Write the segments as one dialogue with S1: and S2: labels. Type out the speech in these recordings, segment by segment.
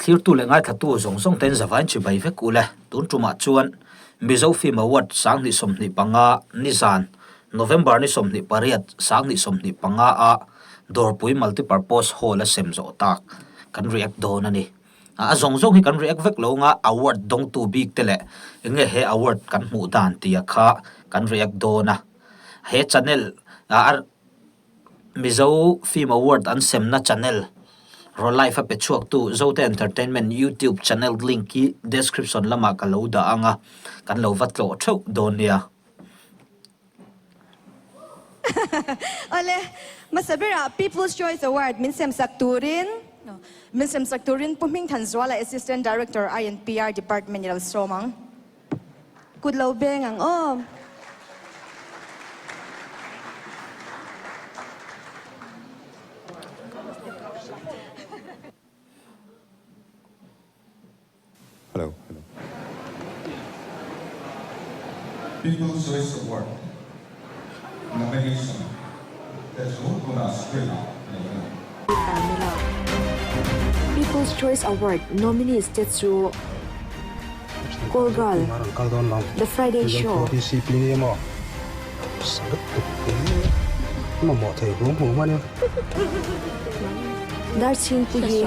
S1: Thlirtu leh ngaithlatu zawng zawng ten zavain chibai vek u le. Tun tumah chuan Mizo Film Award 2025 nizan November ni 28 2025 a Dawrpui Multipurpose Hall a sem zawh tak kan react dawn a ni. A zawng zawng hi kan react vek lo anga award dawngtu bik te leh enge he award kan hmuh dan tia kha kan react dawn a. He channel a Mizo Film Award an semna channel Rawlife a pe chhuaktu Zote Entertainment YouTube channel link hi description lamah ka lo dah ang a, kan lo va tlawh theuh dawn nia.
S2: Awle, hmasa berah People's Choice Award min semsak turin min semsak turin Pu Hmingthanzuala Assistant Director INPR Department i lo sawm ang. Kut lo beng ang aw.
S3: Hello, hello. People's Choice Award nomination te chu tunah screen ah a lo lang.
S4: Carmela. People's Choice Award nominees te chu Call Girl, The Friday Show, Darchhingpuii,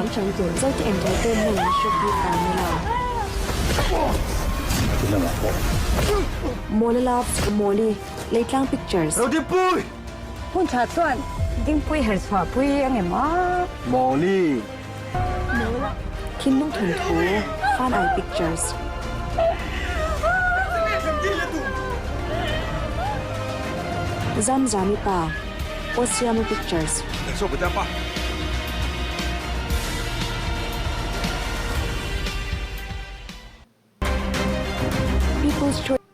S4: Zote Entertainment Shopee Carmela, Mawla Loves Mawli, Leitlang Pictures.
S5: Hun tha chuan Dingpui her chhuah pui a ngem a.
S6: Mawli.
S4: Thinlung thawnthu, Fun Eye Pictures. Zamzami Pa, Osiamo Pictures. People's Choice.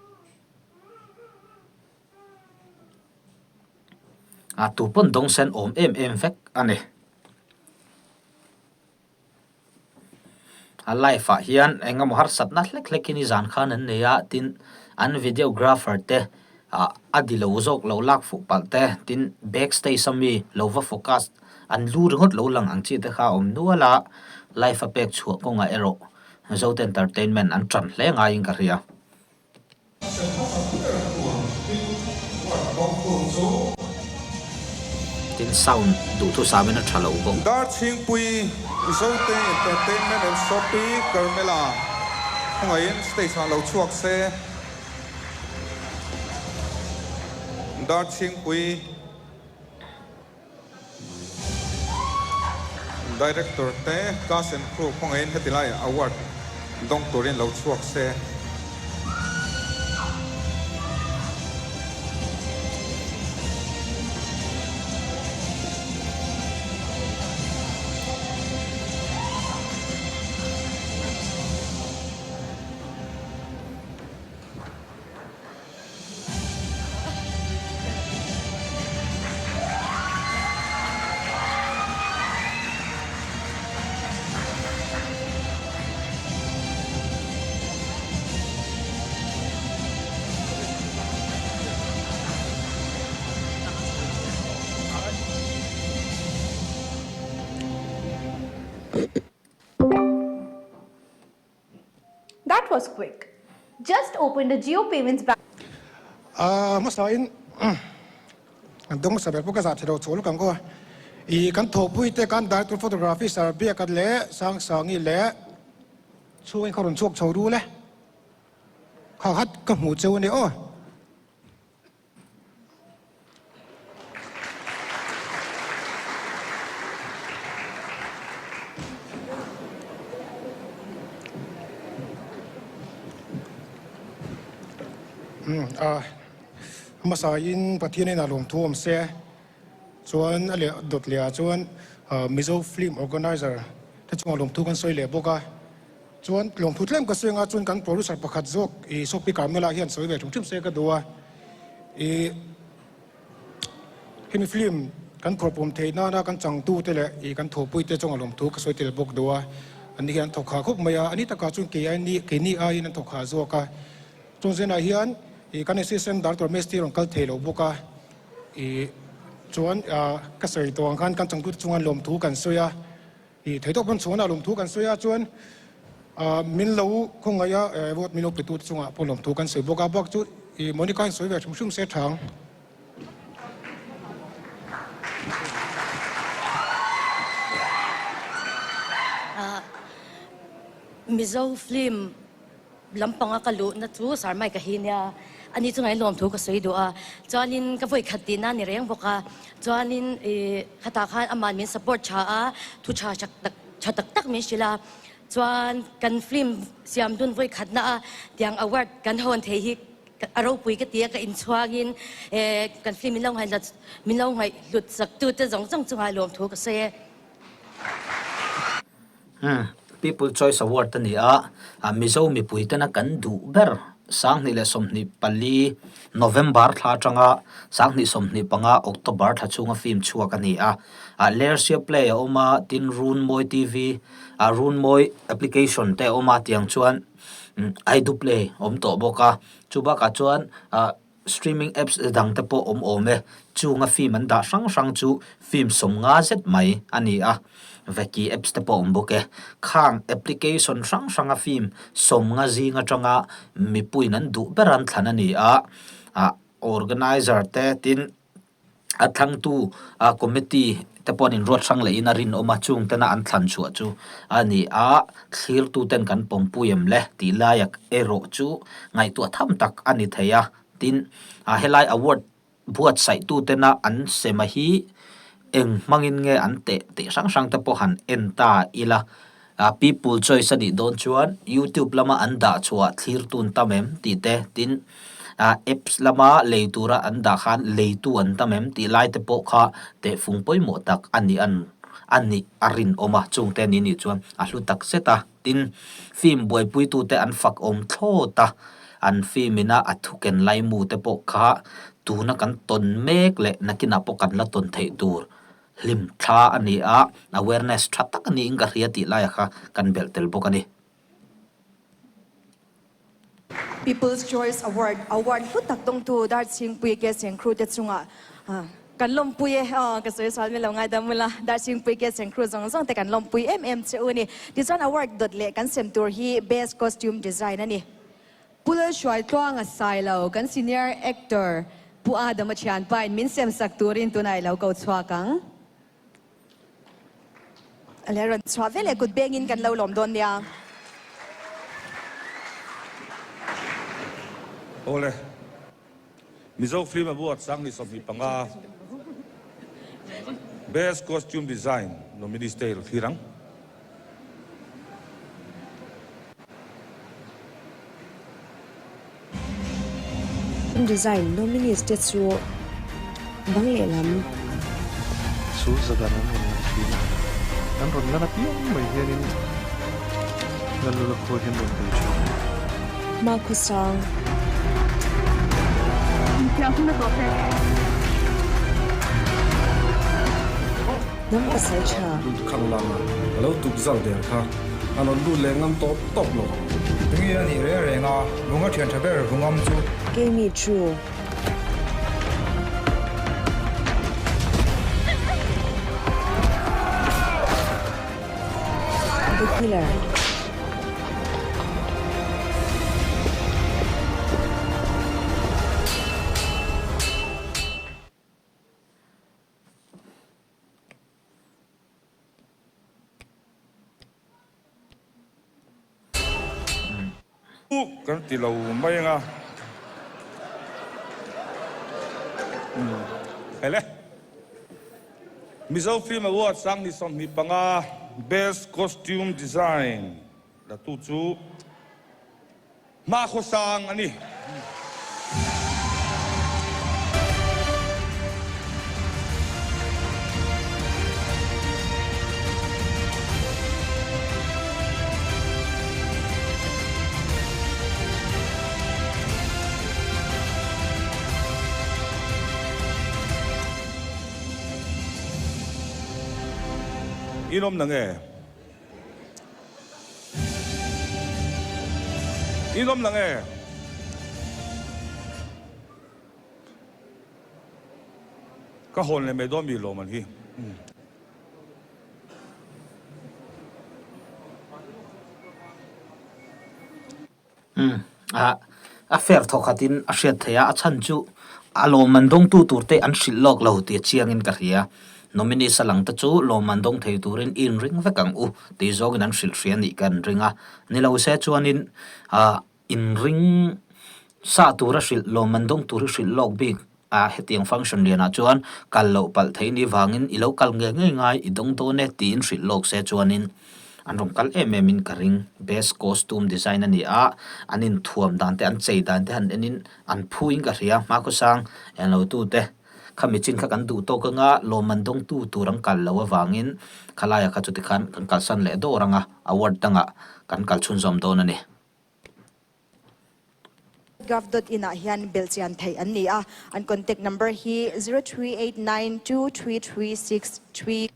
S1: A tu pawn dawng sen awm em em vek a ni. A live ah hian eng emaw harsatna hlek hlek hi nizan khan an nei a, tin an videographer te ah a di lo zawk lo lak fuh palh te, tin back stage a mi lo va focus an lu ringawt lo lang ang chi te kha a awm nual a, live a pek chhuah kawngah erawh Zote Entertainment an tan hle ngaiin ka hria. Tin sound duhthusam in a tha lo bawk.
S3: Darchhingpui, Zote Entertainment and Shopee Carmela khawngaihin stage ah lo chhuak se. Darchhingpui Director te cast and crew khawngaihin heti laiah award dawng turin lo chhuak se.
S7: That was quick. Just opened a Jio Payments Bank.
S8: A hmasain an dawng hmasa ber pawh ka zah thei lo chawl kan aw. I kan thawhpui te kan director photography Sir Biaka leh Sangsangi leh chhungin kha rawn chhuak chho rul e. Kha khat ka hmuh cheu a ni aw. Hmasa in Pathian in a lawmthu awm se chuan a leh dawt leh ah chuan Mizo film organizer te chungah lawmthu kan sawi leh bawk a. Chuan lawmthu tlem ka sawi anga chuan kan producer pakhat zawk i Sophie Carmela hian sawi ve thung thim se ka duh a. I hemi film kan phawrhpawm theih nana kan changtu te leh i kan thawhpui te chunga lawmthu ka sawi tel bawk duh a. Ani hian an thawk hah khawp mai a, ani takah chuan kei ai keini aiin an thawk hah zawk a. Chung zinah hian i kan assistant director Misty rawn kal thei lo bawk a. I chuan ka sawi tawh ang khan kan changtu te chunga lawmthu kan sawi a. I theihtawp kan chhuahna lawmthu kan sawi a, chuan min lo khawngaih a vote min lo pe tute chungah pawh lawmthu kan sawi bawk a, bak chu i Monica in sawi ve hrim hrim se tha ang.
S6: Mizo film Lampanga ka luhna chu Sarmai ka hi nia, ani chu ngaih lawmthu ka sawi duh a, chuanin ka vawi khat tihna a ni reng bawk a, chuanin ih khatah khan aman min support tha a, thu tha tha tak tha tak tak min hrilh a, chuan kan film siam dun vawi khatna a tiang award kan hawn thei hi a ropui ka ti a, ka inchhuangin eh kan film min lo ngaihhlut min lo ngaihhlut sak tute zawng zawng chungah lawmthu ka sawi e.
S1: Umm, People Choice Award a ni a, Mizo mipui tena kan duh ber 2024 November thla atanga 2025 October thla chhunga film chhuak a ni a. Lersia Play a awm a, tin Runmawi TV, Runmawi application te a awm a, tiang chuan Aidu Play a awm tawh bawk a. Chubakah chuan Streaming apps dang te pawh awm awm e. Chunga film an dah hrang hrang chu film 50 zet mai a ni a, Veki apps te pawh awm bawk e. Khang application hrang hranga film 50 zing atanga mipuiin an duh ber an thlan a ni a, organizer te tin A thlangtu committee te pawh an inruat hrang lehin a rinawm a, chung tena an thlan chhuah chu a ni a, thlirtuten kan pawmpui em le tih laia erawh chu ngaihtuah tham tak a ni thei a, tin helai award buatsaihtu tena an sema hi eng hmangin nge an teh tih hrang hrang te pawh han en ta ila. People choice a nih dawn chuan YouTube lama an dah chhuah thlir tun tam em tih te, tin apps lama lei tura an dah khan leitu an tam em tih lai te pawh kha tehfung pawimawh tak a nih an a nih a rinawm a, chungte ni nih chuan a hlu tak zet a, tin film buaipuitute an fak awm thlawt a, an film ina a thuken laimu te pawh kha tuna kan tawn mek leh nakinah pawh kan la tawn theih tur Hlim thla a ni a, awareness tha tak a niin ka hria tih laia kha kan belh tel bawk a ni.
S2: People's Choice Award, award hlu tak dawngtu Darchhingpui Guest and Crew te chungah kan lawmpui e. Aw, ka sawi sual milo ngaidam ula, Darchhingpui Guest and Crew zawng zawng te kan lawmpui em em che u ni. Tichuan award dawt leh kan sem tur hi Best Costume Design a ni.
S9: Pu Lalhruaitluanga Sailo, kan senior actor Pu Adama thianpa in min sem sak turin tunah i lo ko chhuak ang.
S2: A le rawn chhuah ve leh kut bengin kan lo lawm dawn nia.
S10: Awle, Mizo Film Award 2025 Best Costume Design nominees te i thlir ang.
S4: Design nominees te chu bang lehlam.
S11: Chu zadan an rawn lan thin a, an rawn lan apiang mai hianin Lalula khua hian rawn bei thin a.
S4: Hmakhawsang. Hnam pasal tha.
S12: Lut khang langa ka lo tuk zal der kha a rawn lut leh ngam tawp tawp lo ang.
S13: Tunge a nih reng reng a, vunga thian tha ber vungam chu.
S4: Keimi chu. The Killer.
S10: Kan ti lo mai anga. Hele. Mizo Film Award 2025 Best Costume Design la tu chu Hmakhua sang a ni. In awm na nge? In awm lang e. Ka hawn leh mai dawn mi lawm an hi.
S1: Umm a a fair thawk khatin a hriat theih a, a chhan chu a lawmman dawngtu tur te an hrilh lawk lo tih a chiangin ka hria. Nominees a lang te chu lawmman dawng thei turin i inring vek ang u tih zawngin an hrilh hria nih kan ring a. Ni lo se chuanin ah inring sa tura hrilh lawmman dawng tur hi hrilh lawk bik a hetiang function lianah chuan kal loh palh theih ni vangin i lo kal ngei ngei ngai i dawng dawn e tiin hrilh lawk se chuanin an rawn kal em em in ka ring. Best costume design a ni a, an inthuam dan te an chei dan te han enin an phu in ka hria hmakhawsang englo tute Khami chin kha kan duh tawk anga lawmman dawngtu tur an kal loh avangin khalaia kha chuti khan kan kalsan leh dawr anga award dangah kan kal chhunzawm dawn a ni.
S2: Gov.in ah hian belhchian theih an ni a, an contact number hi 03892336 3.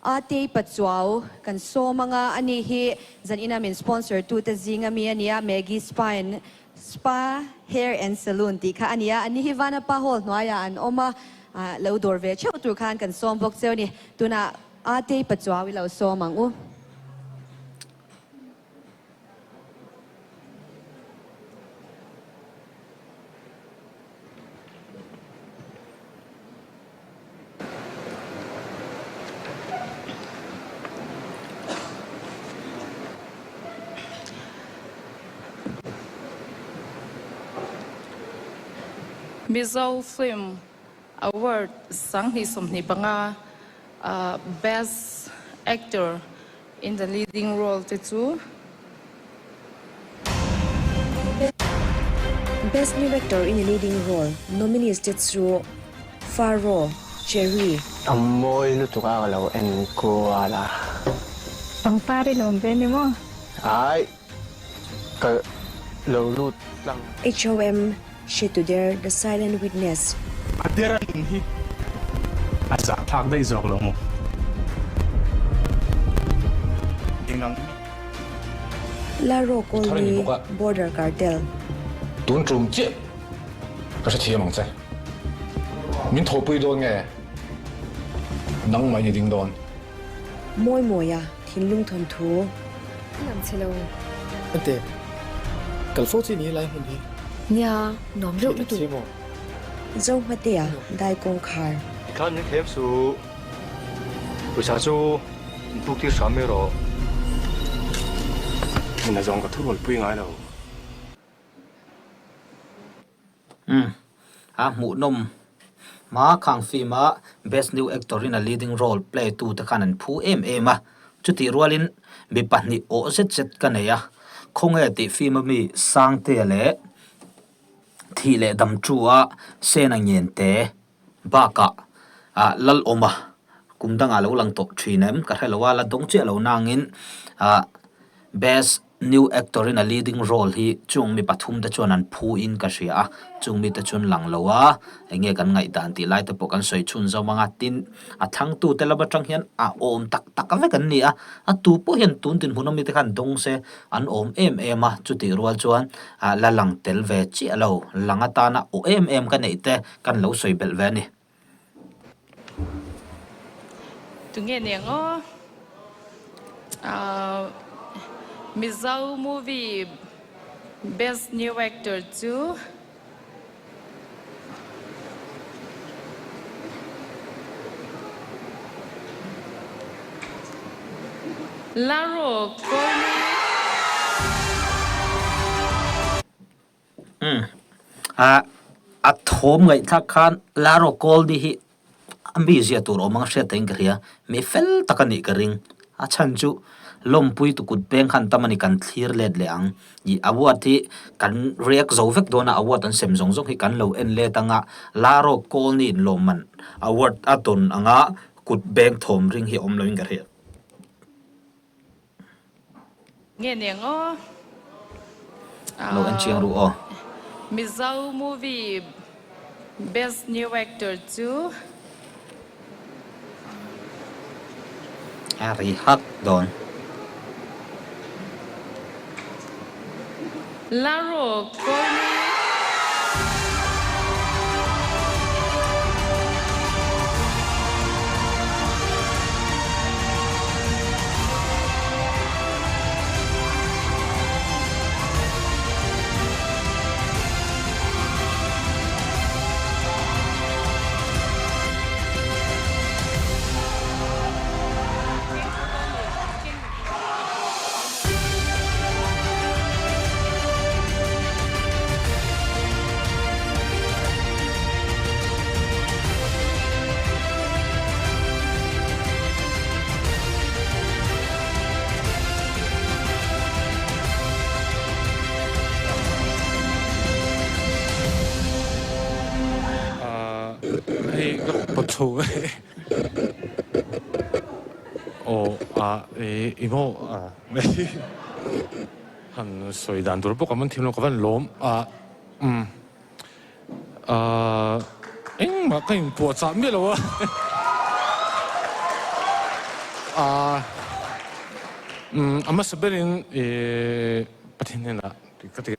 S2: Atei Pachuau kan sawm anga ani hi zan ina min sponsor tute zinga mi a nia, Maggie Spa and Spa Hair and Saloon tih kha a ni a, ani hi Vanapa Hall hnuaiah an awm a, lo dawr ve theuh tur khan kan sawm bawk cheu a ni. Tunah Atei Pachuau i lo sawm ang u.
S14: Mizo Film Award 2025 Best Actor in the Leading Role te chu.
S4: Best New Actor in a Leading Role nominees te chu Faro, Cherry.
S15: A mawi lutuk a ka lo en kual a.
S5: Pangpar i lawm ve ni maw?
S15: Ai, ka lo lut tlang.
S4: HOM, Hretuder, The Silent Witness.
S16: A der a nun hi a zahthlak daih zawk lo maw? Eng ang mi?
S4: La Ro Colney, Border Cartel.
S17: Tun tum chiah ka hrethiam ang che. Min thawhpui dawn nge? Nangmah in i ding dawn.
S4: Mawi mawia thinlung thawnthu.
S5: Ka lam che lo.
S18: Ente, kal fo chi ni lai hmun hi.
S5: Nia, nuam reuh lutuk.
S4: Zohmatea dai kawngkhar.
S19: Tikhan min thlem suh. Pawisa chu in puk tir hram mai rawh.
S16: Hmun a zawng ka thu rawn pui ngai lo.
S1: Umm a hmuhnawm hma khang film a best new actor in a leading role play tu te khan an phu em em a, chutih rualin mi pahnih awh zet zet ka nei a, khawnge tih film a mi Sangtea leh Thih leh dam chu a Sena ngen te bakah ah Lalawma kum dangah lo lang tawh thin em ka hre lo a, la dawng chiah lo nangin ah best new actor in a leading role hi chung mi pathum te chuan an phu in ka hria a, chung mite chuan lang lo a, eng nge kan ngaihdan tih lai te pawh kan sawi chhun zawm ang a, tin a thlangtu te lam atang hian a awm tak tak vek an ni a, a tu pawh hian tun dinhmun ami te khan dawng se an awm em em a, chutih rual chuan ah la lang tel ve chiah lo, lang atana aw em em ka neih te kan lo sawi belh ve a ni.
S14: Tunge nia ngaw? Mizo movie best new actor chu. Laro Colney.
S1: Umm ah a thawm ngaihthlak khan Laro Colney hi a mi zia tur awm ang a hriat theihin ka hria mi fel tak a nih ka ring a chhan chu lawmpui tu kut peng khan tam a ni kan thlir let leh ang ih award hi kan react zo vek dawn a award an sem zawng zawng hi kan lo en let anga Laro Colney in lawmman award a tawn anga kut beng thawm ring hi a awm loin ka hria.
S14: Nge nia ngaw?
S1: Lo en chiang ru aw.
S14: Mizo movie best new actor chu.
S1: A ri hak dawn.
S14: Laro Colney.
S20: chho aw a i maw han sawi dan tur pawh ka man thiam lo ka van lawm a umm a engmah ka inpuah chah miah lo a a umm a hmasa berin i Pathian hnenah ka ti.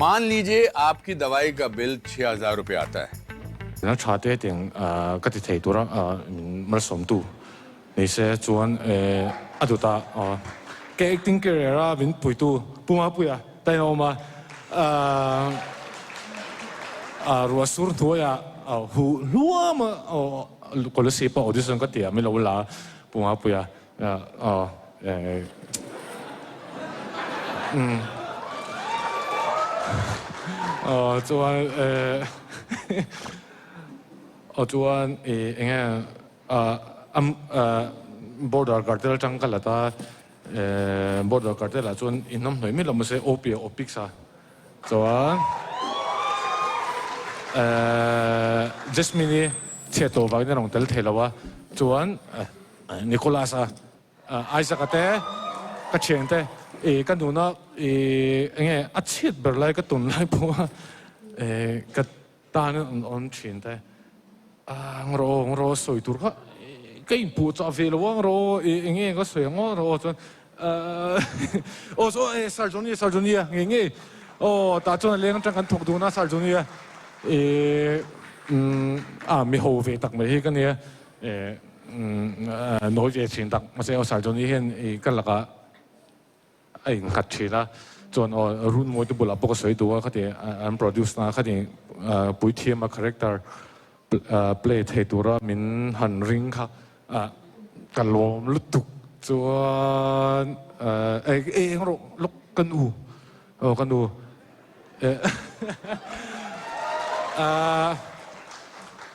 S21: मान लीजिए आपकी दवाई का बिल 6000 रुपये आता है.
S20: Na tha te tiang ka ti thei tura min malsawmtu ni se chuan a dawtah ka acting career a min puitu Pu Mapuia ta in a awm a, ruah sur hnuaiah huh hluam a Kolasib a audition ka ti a min lo la a Pu Mapuia. Aw chuan aw chuan i enge border cartel atang ka lat a border cartel ah chuan in hnam hnawih miah lo mahse OP a opix a chuan Jasmine i chhiat tawh vangin a rawn tel thei lo a chuan Nicholas a Isaac a te ka thian te i ka nuna i enge a chhiat ber lai ka tun lai pawh a ka tan an awm thin te a ngro ngro sawi tur kha ka inpuh chah ve lo a ngro i enge ka sawi ang aw ngro chuan aw saw e Sir Johnny Sir Johnny a ngei ngei aw tah chuan a leng atang kan thawk dun a Sir Johnny a i a mi ho ve tak mai hi ka nia. Nawi ve thin tak mahse aw Sarjoni hian i ka lakah a innghat thin a, chuan aw Runmawi te bulah pawh ka sawi duh a khati an produce na khati puithiam a character play thei tura min han ring kha ka lawm lutuk chuan eng rawh lawk ka nu aw ka nu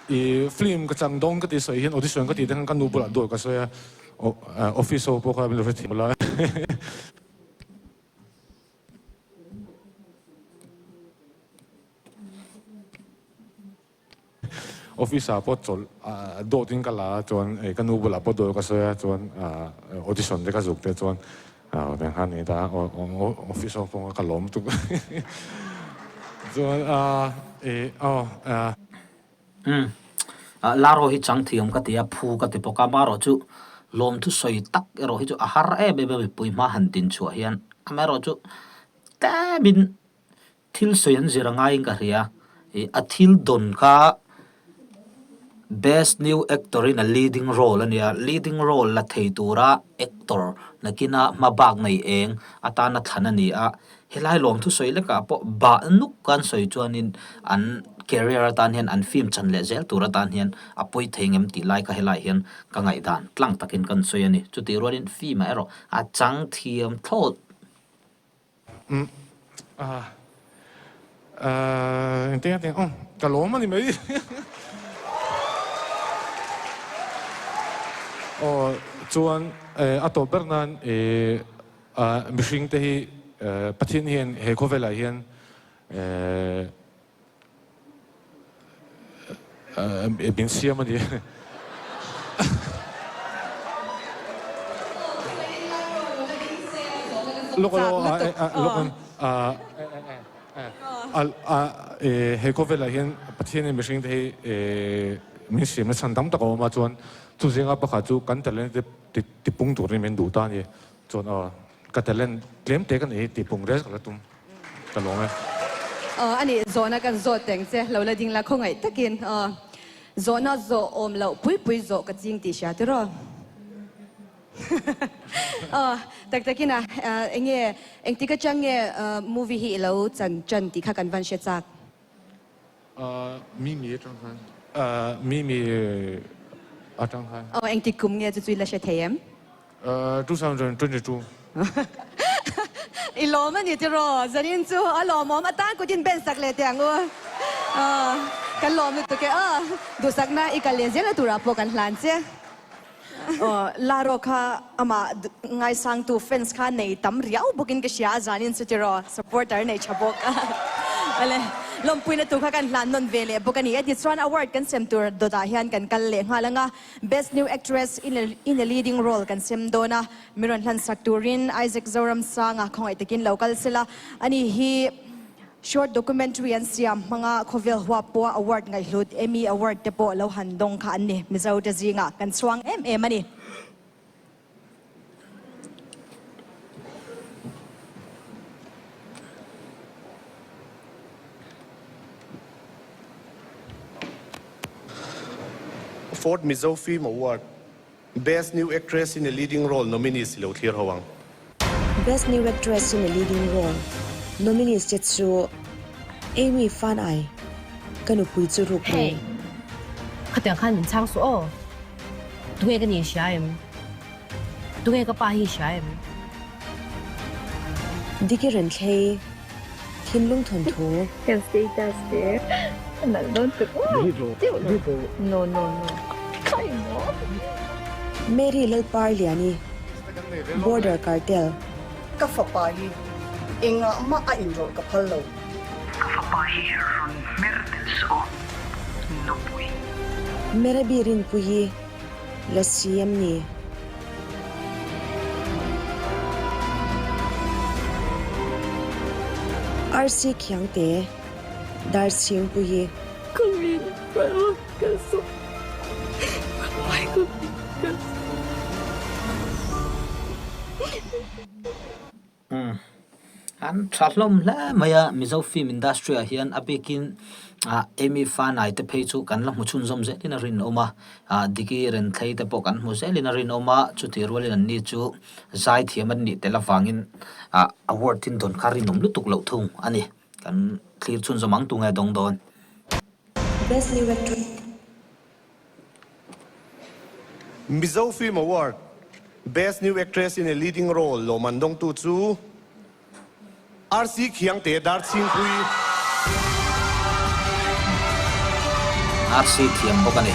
S20: I film ka chang dawn ka tih sawi hian audition ka tih te khan ka nu bulah dawr ka sawi a, office ho pawh kha min lo hrethiam la. Office ah pawh chawlh dawt in ka la a chuan ka nu bulah pawh dawr ka sawi a chuan audition te ka zuk te chuan tiang khan ni ta office ho pawh ka lawm tuk chuan aw.
S1: Umm Laro hi chang thiam ka ti a, phu ka ti bawk a, amaherawhchu lawmthu sawi tak erawh hi chu a har em em a mipui hma han din chhuah hian amaherawhchu tlemin Thil sawi an zir a ngaiin ka hria. Ih a thil dawn kha Best New Actor in a leading role a nia. Leading role la thei tura actor nakina hma bak nei eng atana thlan a ni a. Helai lawmthu sawi lekah pawh bah nuk kan sawi chuanin an career atan hian an film chan leh zel tur atan hian a pawi thei ngem tih lai kha helai hian ka ngaihdan tlang takin kan sawi a ni. Chutih rualin film ah erawh a chang thiam thlawt.
S20: Umm ah ah engtin a ti ang ka lawm a ni mai aw chuan eh a tawp ber nan eh ah mihring te hi eh Pathian hian he khawvelah hian eh Min siam a ni. Lawk lawk he khawvelah hian Pathianin mihring te hi min siamna chhan tam tak a awm a chuan chu zinga pakhat chu kan talent te tipung turin min duh ta a ni. Chuan aw ka talent tlem te ka nei hi tihpung rel ka la tum ka lawm e.
S9: Aw a nih zawhna kan zawt teng che lo la ding la khawngaih takin aw zawhna zawh awm loh pui pui zawh ka ching tih hria tiraw aw tak takin a enge engtik atang nge movie hi i lo chan chan tih kha kan van hre chak.
S20: Mimi atang khan. Mimi atang khan.
S9: Aw engtik kum nge chu chu i la hre thei em?
S20: 2022.
S9: I lawm a ni tiraw? Zanin chu a lawmawm atan kut in ben sak leh teh ang u. Kan lawm lutuk e aw. Duhsakna i kal leh zel a turah pawh kan hlan che.
S2: Aw Laro kha amah ngaisangtu fans kha nei tam riau bawkin ka hria a zanin chu tiraw supporter nei tha bawk. Awle. Lawmpuina tur kha kan hlan nawn ve leh bawk a ni e. Tichuan award kan sem tur dawtah hian kan kal leh nghal ang a, Best New Actress in a in a Leading Role kan sem dawn a, mi rawn hlan sak turin Isaac Zoramsanga khawngaih takin lo kal sela. Ani hi short documentary an siam hmanga khawvel huap pawha award ngaihhlut Emmy Award te pawh lo han dawng kha an ni. Mizo te zingah kan chhuang em em a ni.
S3: Fourth Mizo Film Award, Best New Actress in a Leading Role nominees i lo thlir ho ang.
S4: Best New Actress in a Leading Role nominees te chu Amy Fanai, Ka nupui chu ruk ru.
S22: Hey! Khatiang khan min chhang suh aw. Tunge ka ni hria em? Tunge ka pa hi hria em?
S4: Diki Renthlei, Thinlung thawnthu.
S23: Kan status te a nalh dawn tuk aw. No no no. Khai maw.
S4: Mary Lalparliani, Border Cartel.
S24: Ka fapa hi engah mah a inrawlh ka phal lo.
S25: Ka fapa hi rawn hmer tel suh aw, nupui.
S4: Merabi Rinpuii la siam ni. Arsi Khiangte, Darchhingpuii.
S23: Ka rin rawn kal suh, ramhuai ka rin kal suh.
S1: Umm. An tha hlawm hle mai a, Mizo film industry ah hian a bikin ah Amy Fanai te phei chu kan la hmu chhunzawm zelin a rinawm a, ah Diki Renthlei te pawh kan hmu zelin a rinawm a, chutih rualin an ni chu zaithiam an nih tel avangin ah award tin dawn kha rinawm lutuk loh thung a ni. Kan thlir chhunzawm ang tunge dawng dawn.
S4: Best New Actress.
S3: Mizo Film Award, Best New Actress in a Leading Role lawmman dawngtu chu RC Khiangte Darchhingpuii.
S1: RC thiam bawk a ni.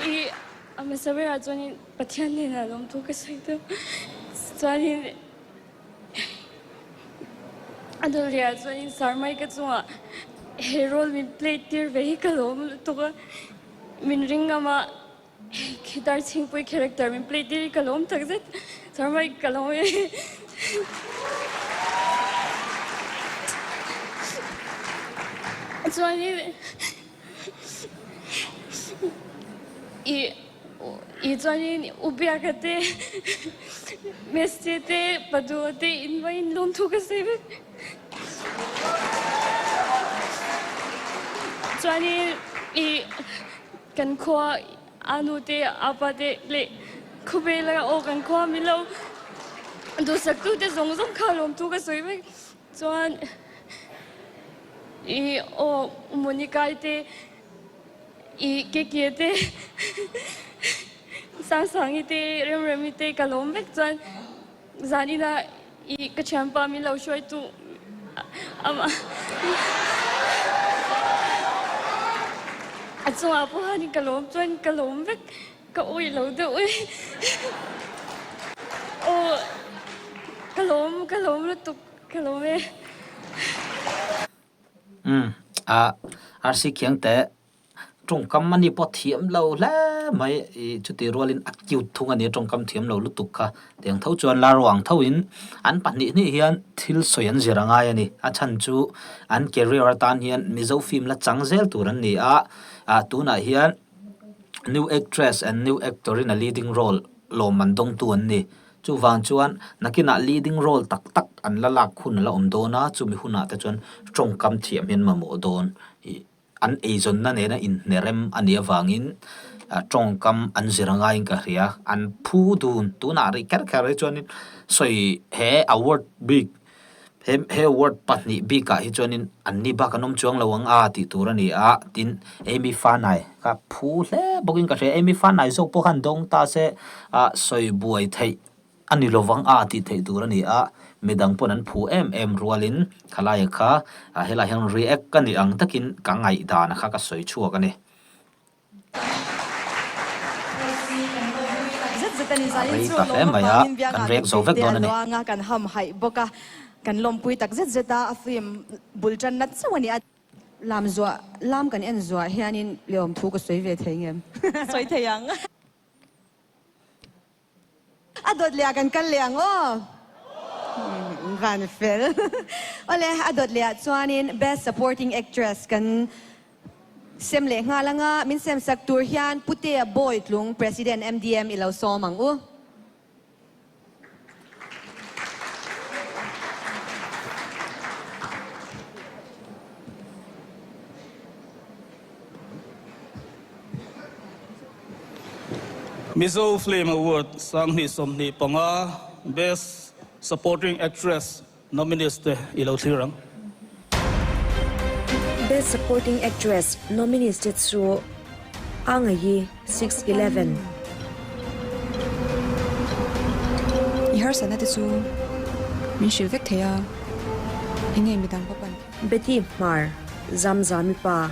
S23: I a hmasa berah chuanin Pathian hnenah lawmthu ka sawi deuh. Chuanin a dawlhriah chuanin Sarmai ka chungah he role min play tir ve hi ka lawm lutuk a, min ring ngam a. Guitar chhingpui character min play tir hi ka lawm tak zet Sarmai ka lawm e. Chuanin i i chuanin u Biaka te Messi te Padua te in vain lawmthu ka sawi vek. Chuanin i Kan khua a nu te a pa te leh khawvel a aw kan khua min lo duhsak tu te zawng zawng kha lawmthu ka sawi vek chuan i aw Monica-i te i Keke te Sangsangi te Remremi te ka lawm vek chuan Zanina i ka thianpa min lo hruai tu amah a chungah pawh hian ka lawm chuan ka lawm vek ka awih lo deuh e aw ka lawm ka lawm lutuk ka lawm e.
S1: Umm a RC Khiangte tawngkam ani pawh thiam lo hle mai ih chutih rualin a cute thung a ni a tawngkam thiam lo lutuk kha tiang tho chuan la ruang tho in an pahnih hnih hian thil sawi an zir a ngai a ni a chhan chu an career atan hian Mizo film la chang zel tur an ni a ah tunah hian new actress and new actor in a leading role lawmman dawngtu an ni. Chuvang chuan nakinah leading role tak tak an la lak hun a la awm dawn a, chumi hunah te chuan tawngkam thiam hian mamawh dawn ih an eizawnna nena inhnerem a nih avangin Tawngkam an zir angaiin ka hria. An phu dun tunah rih kher kher hi chuanin sawi he award bik he he award pahnih bikah hi chuanin anni bak an awm chuang lo ang a tih tur a ni a. Tin, Amy Fanai kha phu hle bawkin ka hria. Amy Fanai zawk pawh khan dawng ta se ah sawi buai theih a ni lovang a tih theih tur a ni a. Midang pawn an phu em em rualin khalaia kha helaiah hian react ka ni ang takin ka ngaihdan kha ka sawi chhuak a ni.
S2: Zet zet a ni zanin
S1: Rei
S2: chu
S1: ta hle
S2: lawm
S1: mai a,
S2: avangin
S1: kan
S2: biangah
S1: rek zo
S2: mipui
S1: vek
S2: te
S1: dawn
S2: a
S1: a ni.
S2: luang a, kan ham haih bawk a, kan lawmpui tak zet zet a, a film bul tan nat chauh a ni a.
S9: Lam zuah, lam kan en zuah hianin lehawm thu ka sawi ve thei ngem?
S2: Sawi thei ang. A dawt leh ah kan kal leh ang aw. Van fel. Awle, a dawt leh ah chuanin Best Supporting Actress kan sem leh nghal ang a, min sem sak tur hian Putea Bawitlung, President MDM i lo sawm ang u.
S6: Mizo Film Award 2025 Best Supporting Actress nominees te i lo thlir ang.
S4: Best Supporting Actress nominees te chu Angayi, 6'11.
S7: I harsatna te chu min hrilh vek thei a, enge midang va pan.
S4: Betty Hmar, Zamzami pa.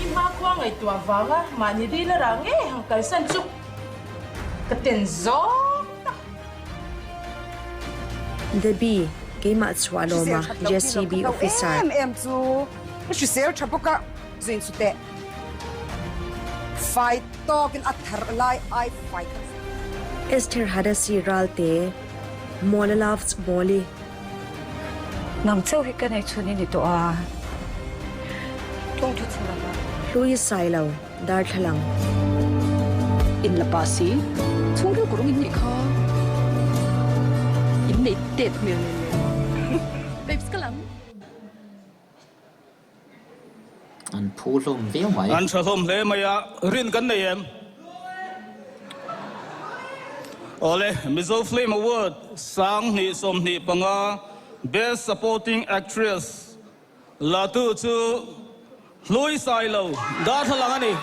S8: I hmakhua ngaihtuah vanga mahni ril a rah ngei ang kalsan chu ka ten zawk tak.
S4: Debbie, keimah chhuah
S24: Hrisel
S4: lawma
S24: that loh hi lo
S4: JCB
S24: ka hlau
S4: officer.
S24: em em chu ka hrisel tha bawk a, zuin chu teh fai tawkin a thar lai ai fai khat.
S4: Esther Hadasi Ralte, Mawla loves Mawli.
S5: Nang chauh hi ka nei chhun i ni tawh a, tawng thu chhe lova.
S4: Hlui Sailo, Darthlalang.
S7: In la pa si, chhungril kurung in nih kha. In nei tep hmel nen nen.
S14: Babes ka lam.
S1: An phu hlawm viau mai.
S6: An tha hlawm hle mai a, rin kan nei em? Awle, Mizo Film Award 2025 Best Supporting Actress la tu chu Hlui Sailo Darthlalang a ni.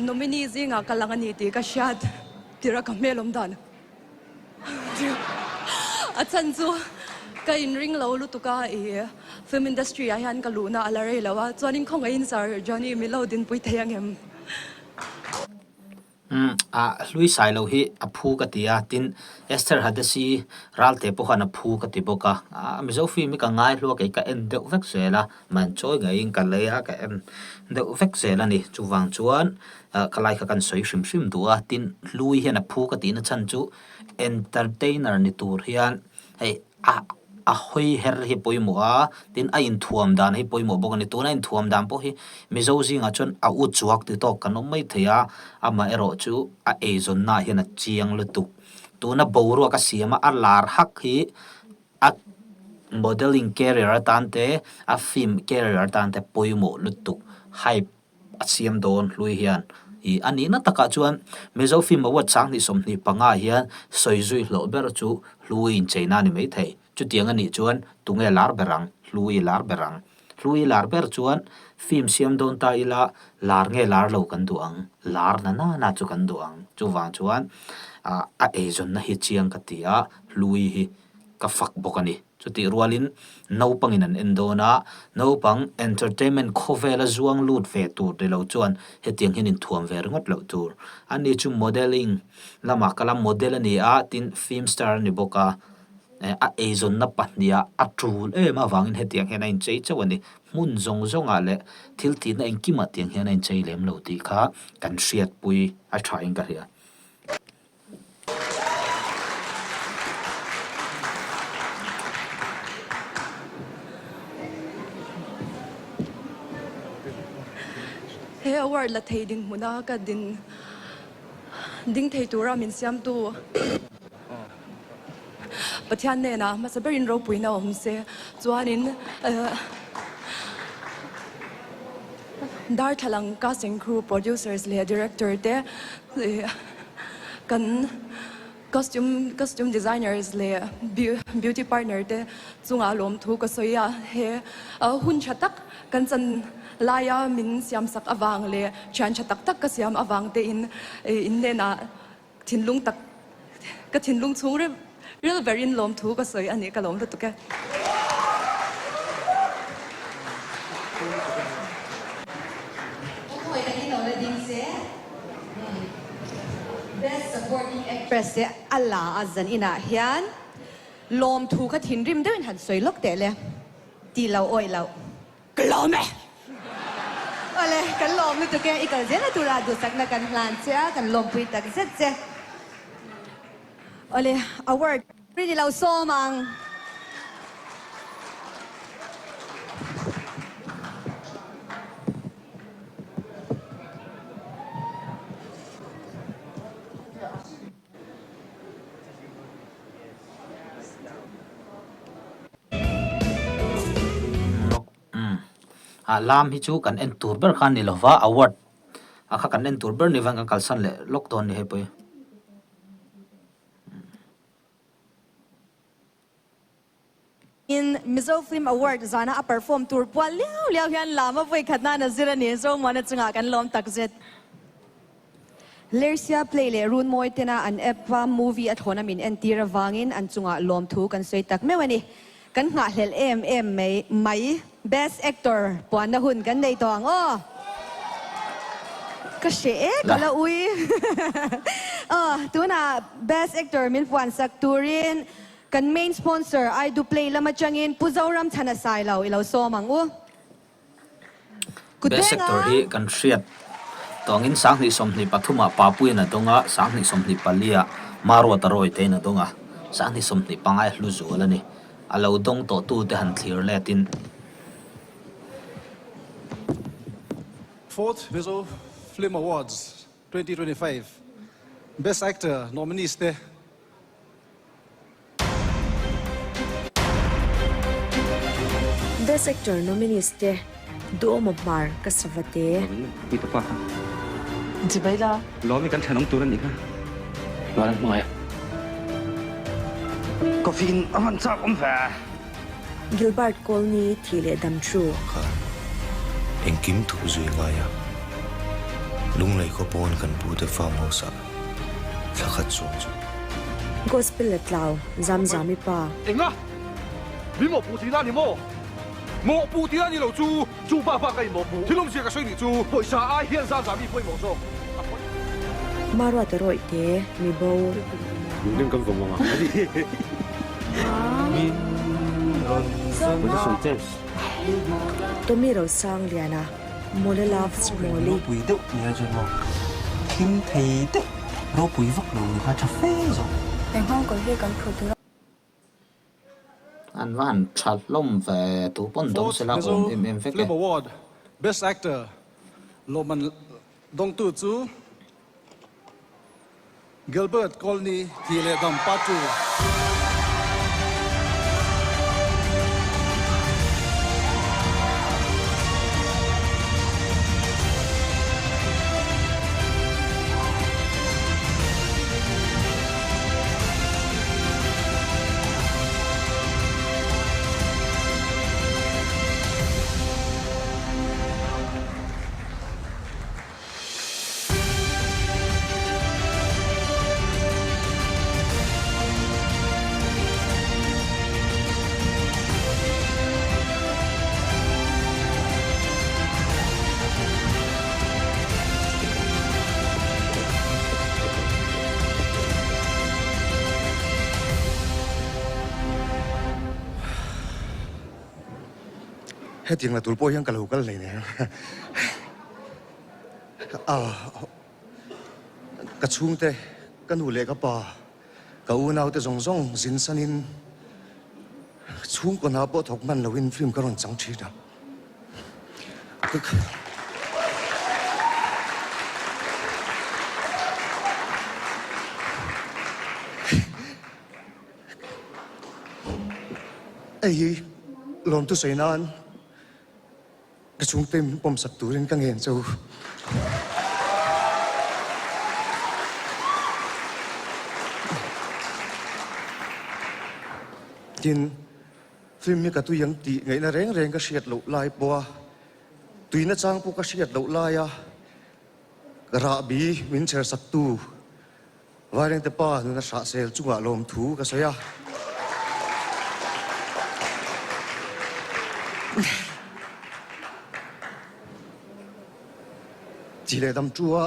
S7: Nominee zingah ka lang a ni tih ka hriat tirh a ka hmel awm dan a chhan chu ka inring lo lutuk a i film industry ah hian ka luhna a la rei lo a chuanin khawngaihin Sir Johnny min lo dinpui thei ang em?
S1: Umm ah hlui sai lo hi a phu ka ti a, tin Esther Hadasi Ralte pawh khan a phu ka ti bawk a, ah Mizo film hi ka ngai hlua kei ka en deuh vek zel a, man chawi ngeiin ka lei a ka en deuh vek zel a ni, chuvang chuan ah ka lai kha kan sawi hrim hrim duh a, tin hlui hian a phu ka tihna chhan chu entertainer ni tur hian hei A a hawi her hi pawimawh a, tin a inthuam dan hi pawimawh bawk a ni. Tuna inthuam dan pawh hi Mizo zingah chuan a u chuak ti tawk kan awm mai thei a, amaherawh chu a eizawnna ah hian a chiang lutuk. Tuna boruak a siam a, a lar hak hi a modelling career atan te, a film career atan te pawimawh lutuk, hype a siam dawn hlui hian ih a nihna takah chuan Mizo Film Award 2025 ah hian sawi zui hlawh ber chu Hlui incheina a ni mai thei. Chutiang a nih chuan tunge lar ber ang? Hlui lar ber ang. Hlui lar ber chuan film siam dawn ta ila lar nge lar lo kan duh ang? Lar na na na chu kan duh ang. Chuvang chuan ah a eizawnna hi chiang ka ti a, Hlui hi ka fak bawk a ni. Chutih rualin naupangin an en dawn a, naupang entertainment khawvela zuang lut ve tur ni lo chuan hetiang hian inthuam ve ringawt loh tur. Ani chu modelling lamah kala model a ni a, tin film star a ni bawk a, a eizawnna pahniha a tul em avangin hetiang hian a inchei chauh a ni. Hmun zawng zawngah leh thil tihna engkimah tiang hian a inchei lem lo tih kha kan hriatpui a thain ka hria.
S7: He award la thei dinhmuna ka din ding thei tura min siamtu Pathian hnenah hmasa berin ropuina awm se chuanin Darthlalang casting crew, producers leh director te kan costume costume designers leh beauty partner te chungah lawmthu ka sawi a, he hun tha tak kan chan laia min siam sak avang leh thian tha tak tak ka siam avang te in in hnenah thinlung tak ka thinlung chhung ril ril berin lawmthu ka sawi a nih ka lawm lutuk e.
S9: Awmhawi takin lo la ding se Best Supporting Actress te a la a zan inah hian lawmthu kha thinrim deuhin han sawi lawk teh le tih lo awih loh. Ka lawm e! Awle, kan lawm lutuk e, i kal zel a tura duhsakna kan hlan che a, kan lawmpui tak zet che. Awle, award rin i lo sawm ang.
S1: Ah lam hi chu kan en tur ber kha a ni lova award a kha kan en tur ber ni vang kan kalsan leh lawk dawn a ni hei pawh hi.
S2: In Mizo Film Award zana a perform tur pual liau liau hian lam a vawi khat nan a zir a ni. Zomuana chungah kan lawm tak zet.
S9: Lersia play leh Runmawi tena an app a movie a thlawna min entir avangin an chungah lawmthu kan sawi tak meuh a ni. Kan nghahhlelh em em mai mai. Best Actor puanna hun kan nei tawh ang aw. Ka hre e ka la ui. Aw tunah Best Actor min puan sak turin Kan main sponsor Aidu Play lam atangin Pu Zoram Chhana Sailo i lo sawm ang u. Kut
S1: Best
S9: veng
S1: Actor
S9: a.
S1: hi kan hriat tawngin 2023 ah Papuiin a dawng a, 2024 ah Maruata Rawitein a dawng a, 2025 a hlu zual a ni. A lo dawng tawh tute han thlir letin.
S6: Fourth Mizo Film Awards 2025 Best Actor nominees te.
S4: Best Actor nominees te Duhawma Hmar ka sava te.
S25: Chibai la. Lawmi kan thenawm tur a nih kha. Ngalan hmangaih a. Coffee in a hman chak awm ve.
S4: Gilbert Colney thih leh dam thu.
S10: Kha engkim thup zui ngai a, Lunglei khaw pawn kan pu te farm house ah thla khat chuang chu.
S4: Gospel la tlau zam zam i pa.
S11: Enga? Mi mawhpuh tihna a ni maw? Mawhpuh tihna a ni lo chu, chu bak bak a in mawhpuh. Thil awmzia ka sawi nih chu, pawisa ai hian zam zam i pawimawh zawk. A pawi.
S4: Maruat a rawih te, mi bo.
S19: Lungding kan vawm ang a.
S4: Tommy Rosangliana, Mawla Love Mawli.
S12: Ropui deuh nia chuan maw thim thei deuh ropui vak lo ni kha tha fe zawk.
S23: Engvang kawr hi kan phur tur a.
S1: An va han tha hlawm ve, tu pawn dawng
S6: Fourth
S1: sela
S6: Mizo
S1: awm em em vek e.
S6: Film Award Best Actor lawmman dawngtu chu Gilbert Colney Thi leh Dam Part 2.
S13: Hetiang la tur pawh hian ka lo kal hleinem. Ka chhungte, ka nu leh ka pa, ka unaute zawng zawng zin sanin chhungkaw hna pawh thawk hman loin film ka rawn chang thin a. Hei hi lawmtu sawi nan ka chhungte min pawmsak turin ka ngen che u. Tin, film hi ka tui ang tih ngaihna reng reng ka hriat loh lai pawha tuina chang pawh ka hriat loh laia rahbi min chhersaktu Vairengte pa nuna hrahsel chungah lawmthu ka sawi a. Chi leh dam chu a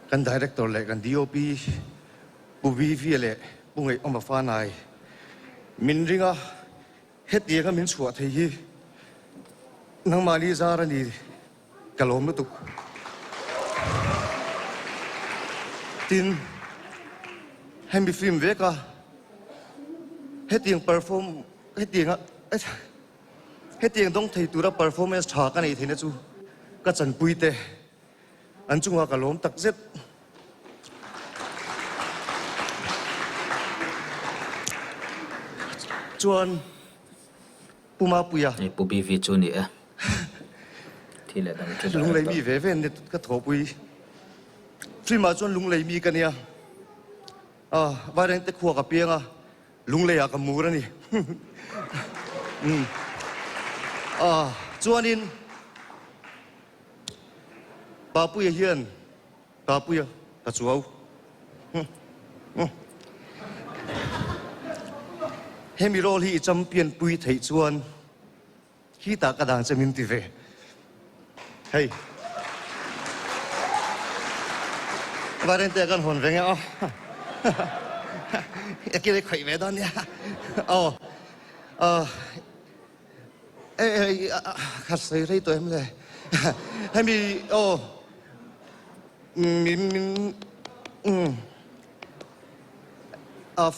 S13: kan Director leh kan DOP Pu VV leh Pu Ngaihawma Fanai min ring a, hetianga min chhuah thei hi nangmahni zar a ni. Ka lawm lutuk. Tin, hemi film vek a, hetiang perform, hetianga, hetiang dawng thei tura performance tha ka neih theihna chu ka chanpui te an chungah ka lawm tak zet. Chuan. Pu Mapuia.
S1: Hei Pu BV chu ni e. Thi leh dang chu direct.
S13: Lunglei mi ve ve an ka thawhpui. Film ah chuan lunglei mi ka nia. Ah, Vairengte khua ka piang a, lunglei ah ka mur a ni. Umm. Ah, chuanin Papuia hian Papuia ka chuau. Hemi role hi i champion pui theih chuan khitah ka dan che min ti ve. Hei. Vairengte kan hawn ve nge aw. E kile khawih ve dawn nia. Aw. Ka sawi rei tawh em le? Hemi aw min min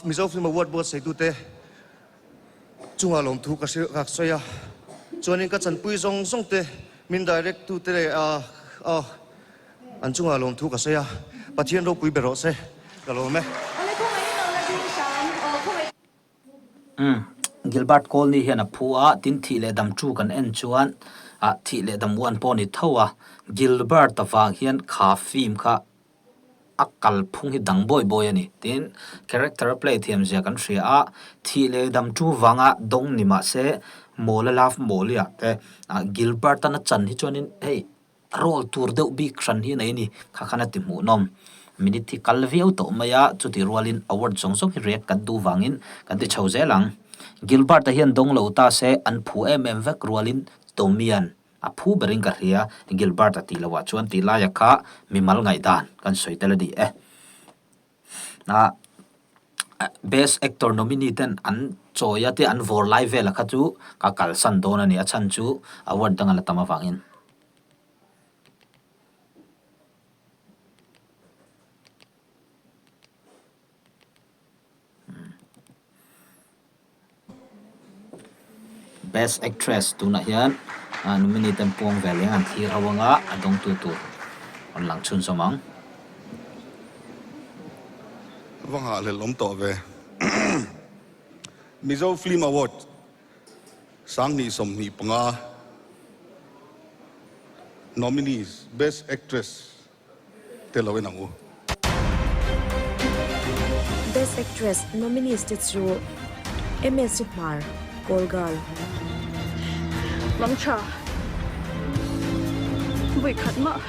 S13: Mizo Film Award buatsaitute chungah lawmthu ka hrilh ka sawi a, chuanin ka chanpui zawng zawng te min direct tute leh an chungah lawmthu ka sawi a, Pathian ropui ber rawh se ka lawm e.
S1: Umm, Gilbert Colney hian a phu a, tin thih leh dam chu kan en chuan ah thih leh dam uan pawh a ni tho a, Gilbert avang hian kha film kha a kalphung hi dang bawi bawi a ni. Tin, character a play thiam zia kan hria a, thih leh dam chu vanga dawng ni mah se Mawla Love Mawli ah te ah Gilbert-a na chan hi chuanin hei Role tur deuh bik hran hi nei a ni, kha khan a ti hmuhnawm. Minute hi kal viau tawh mai a, chutih rualin award zawng zawng hi react kan duh vangin kan ti chho zel ang. Gilbert-a hian dawng lo ta se an phu em em vek rualin Tomian a phu berin ka hria, Gilbert-a tih loah chuan tih laia kha mimal ngaihdan kan sawi tel a ni e. A Best Actor nominee ten an chawi a te an vawr lai vel a kha chu ka kalsan dawn a ni, a chhan chu award dang a la tam avangin. Best Actress tunah hian nominee ten puang ve leng an thlir ho anga a dawngtu tur rawn lang chhunzawm ang.
S15: Va nghahhlelh awm tawh ve. Mizo Film Award 2025 Nominees Best Actress te lo en ang u.
S4: Best Actress nominees te chu Msi Hmar, Call Girl.
S7: Lam tha vawi khat mah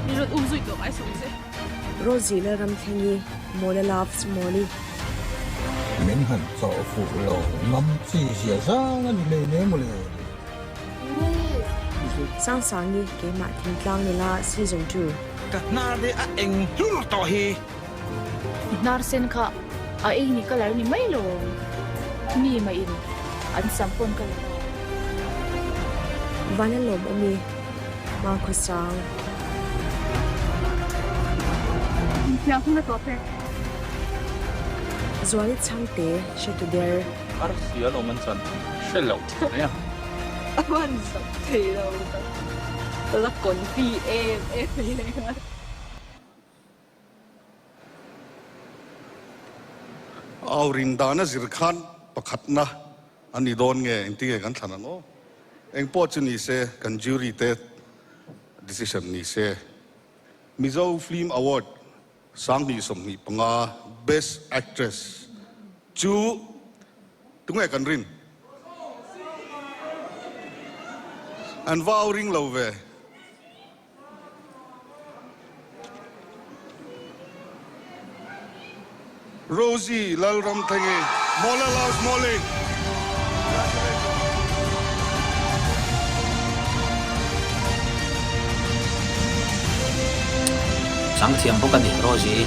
S7: min rawn um zui tawh ngai sawm che.
S4: Rosie Lalramthlengi, Mawla Loves Mawli.
S16: Min han chawh fuh lo ngam chi zia zang a ni hleinem maw le.
S4: Sangsangi keimah thingtlang nula season 2.
S17: Ka hnar hi a eng hlur tawh hi.
S14: I hnar sen kha a ei ni colour ni mai lo mi mah in.
S3: An sam pawn ka la lo.
S4: Van a lawm awm i hma khawsang.
S3: Infiam hun a tawp e.
S4: Zuali chhangte hre tu der.
S18: Arsi a lawm an chan hre lo mai a.
S3: A hman zak thei lo tak. La confi em em mai leh nghal.
S15: Au rin dana zir khan pakhatna a ni dawn nge engti nge kan thlan ang aw? Eng pawh chu ni se kan jury te decision ni se. Mizo Film Award 2025 Best Actress chu tunge kan rin? An va au ring lo ve. Rosie Lalramthengi, Mawla Laos Mawli.
S1: Chang thiam bawk a ni Rosie.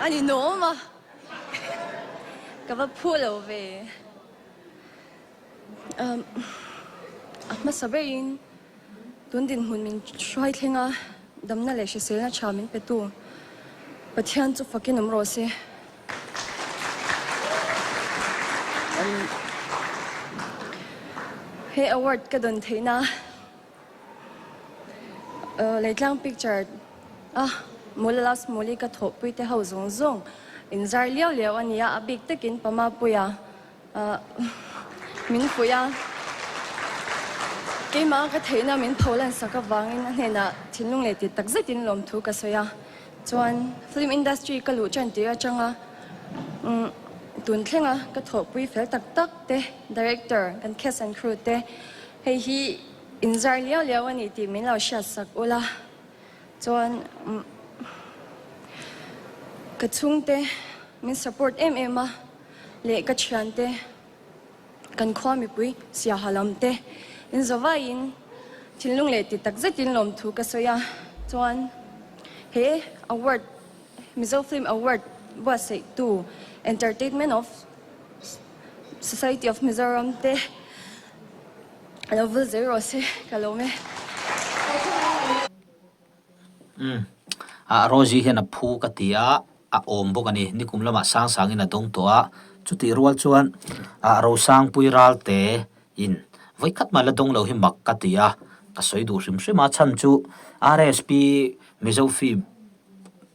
S23: A ni nawm a, ka va phu lo ve. A hmasa berin tun dinhmun min hruai thleng a, damna leh hriselna tha min pe tu Pathian chu fakin awm rawh se. He award ka dawn theihna Leitlang picture a Mawla Last Mawli ka thawhpui te ho zawng zawng inzar liau liau a nia, a bik takin Pamapuia min fuih a, keimah ka theihna min pholan sak avangin a hnenah thinlung leh ti tak zetin lawmthu ka sawi a, chuan film industry ka luh tan tir atanga tun thlenga ka thawhpui fel tak tak te director kan cast and crew te hei hi inzar liau liau a ni tih min lo hriat sak ula chuan ka chhungte min support em em a. leh ka thiante, kan khua mipui siaha lam te in zavaiin thinlung leh ti tak zetin lawmthu ka sawi a, chuan he award Mizo Film Award buatsaihtu Entertainment of Society of Mizoram te a lo vul zel rawh se ka lawm e.
S1: Umm. Ah Rosie hian a phu ka ti a, a awm bawk a ni. Nikum lamah sang sangin a dawng tawh a, chutih rual chuan ah Rosangpui Ralte in vawi khat mah la dawng lo hi mak ka ti a, ka sawi duh hrim hrim a, chhan chu RSP Mizo film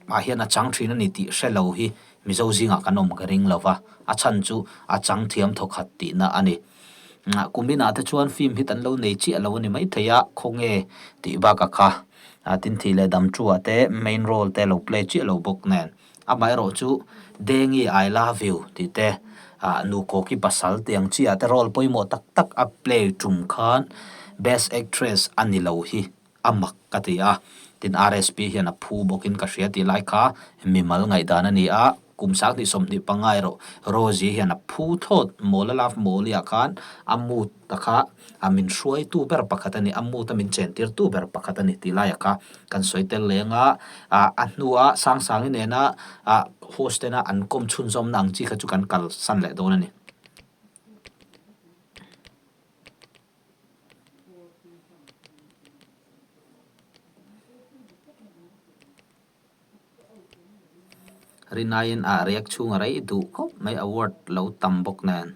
S1: ah hian a chang thin a ni tih hre lo hi Mizo zingah kan awm ka ring lo va, a chhan chu a chang thiam thawkhat tihna a ni. Kuminah te chuan film hi kan lo nei chiah lo a ni maithei a, khawnge tih bakah kha Tinthi leh Damchua te main role te lo play chiah lo bawk nen. Amaherawh chu Dengi I love you tih te Nukawki pasal tih ang chiah te role pawimawh tak tak a play tum khan best actress a ni lo hi a mak ka ti a, tin RSP hian a phu bawkin ka hria tih lai kha mimal ngaihdan a ni a, kum 2025 erawh Rosie hian a phu thlawt Mawla Love Mawli ah khan a mood ta kha a min hruaitu ber pakhat a ni, a mood a min chentirtu ber pakhat a ni tih laiah kha kan sawi tel leng a, a hnua Sangsangi nena host tena an kawm chhunzawmna ang chi kha chu kan kalsan leh dawn a ni. Rinaiin a riak chhung a rei duh khawp mai award lo tam bawk nen.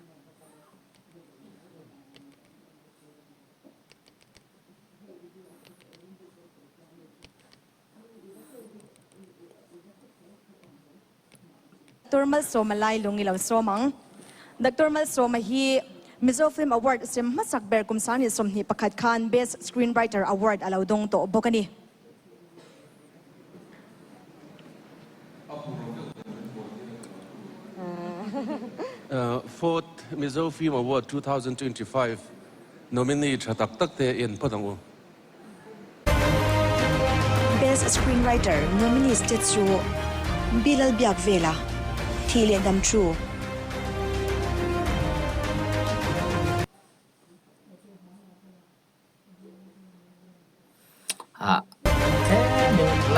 S2: Doctor Malsawma Lailung i lo sawm ang. Doctor Malsawma hi Mizo Film Award sem hmasak ber kum 2021 khan Best Screenwriter Award a lo dawng tawh bawk a ni.
S20: Fourth Mizo Film Award 2025 nominee tha tak tak te en phawt ang u.
S4: Best Screenwriter nominees te chu Bilal Biakvela, Thih leh Dam Thu.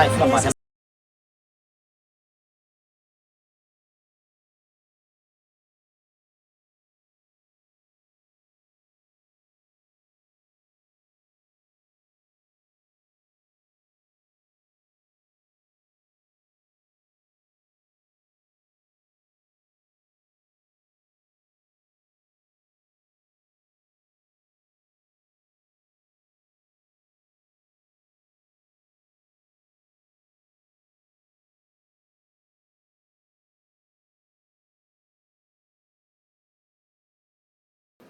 S1: Live lamah hian.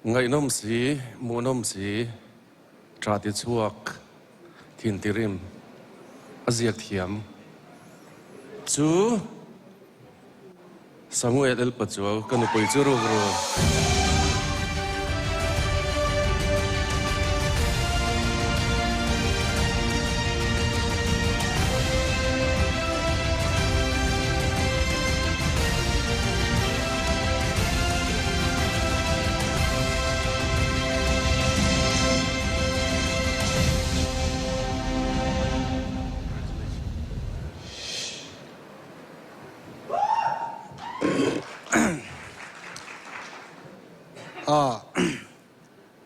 S20: Ngaihnawm si, hmuhnawm si, tha ti chhuak, thin ti rim, a ziak thiam chu Samuel El Pachuau ka nupui chu ruk ru.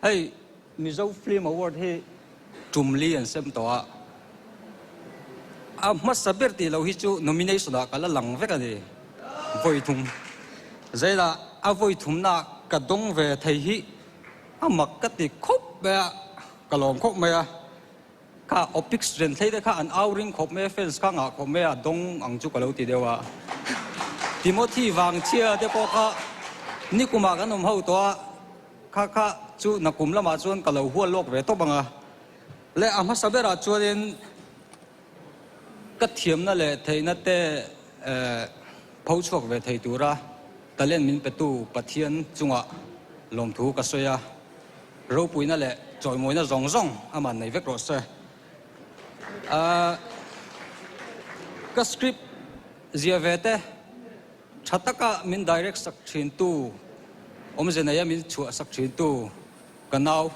S5: Hei Mizo Film Award hi tum li an sem tawh a, a hmasa ber tih loh hi chu nomination ah ka la lang vek a ni vawi thum. Zela a vawi thumna ka dawng ve thei hi a mak ka ti khawp mai a, ka lawm khawp mai a. Kha Opix Renthlei te kha an au ring khawp mai a, fans kha ngah khawp mai a, dawng ang chu ka lo ti deuh a. Timothy Vangchhia te pawh kha nikumah kan awm ho tawh a, kha kha chu nakum lamah chuan ka lo hual lawk ve tawp ang a. Leh a hmasa berah chuanin ka thiamna leh theihna te pho chhuak ve thei tura talent min petu Pathian chungah lawmthu ka sawi a. Ropuina leh chawimawina zawng zawng aman nei vek rawh se. Ka script zia ve te tha taka min direct sak thin tu, awmze neia min chhuah sak thin tu ka nau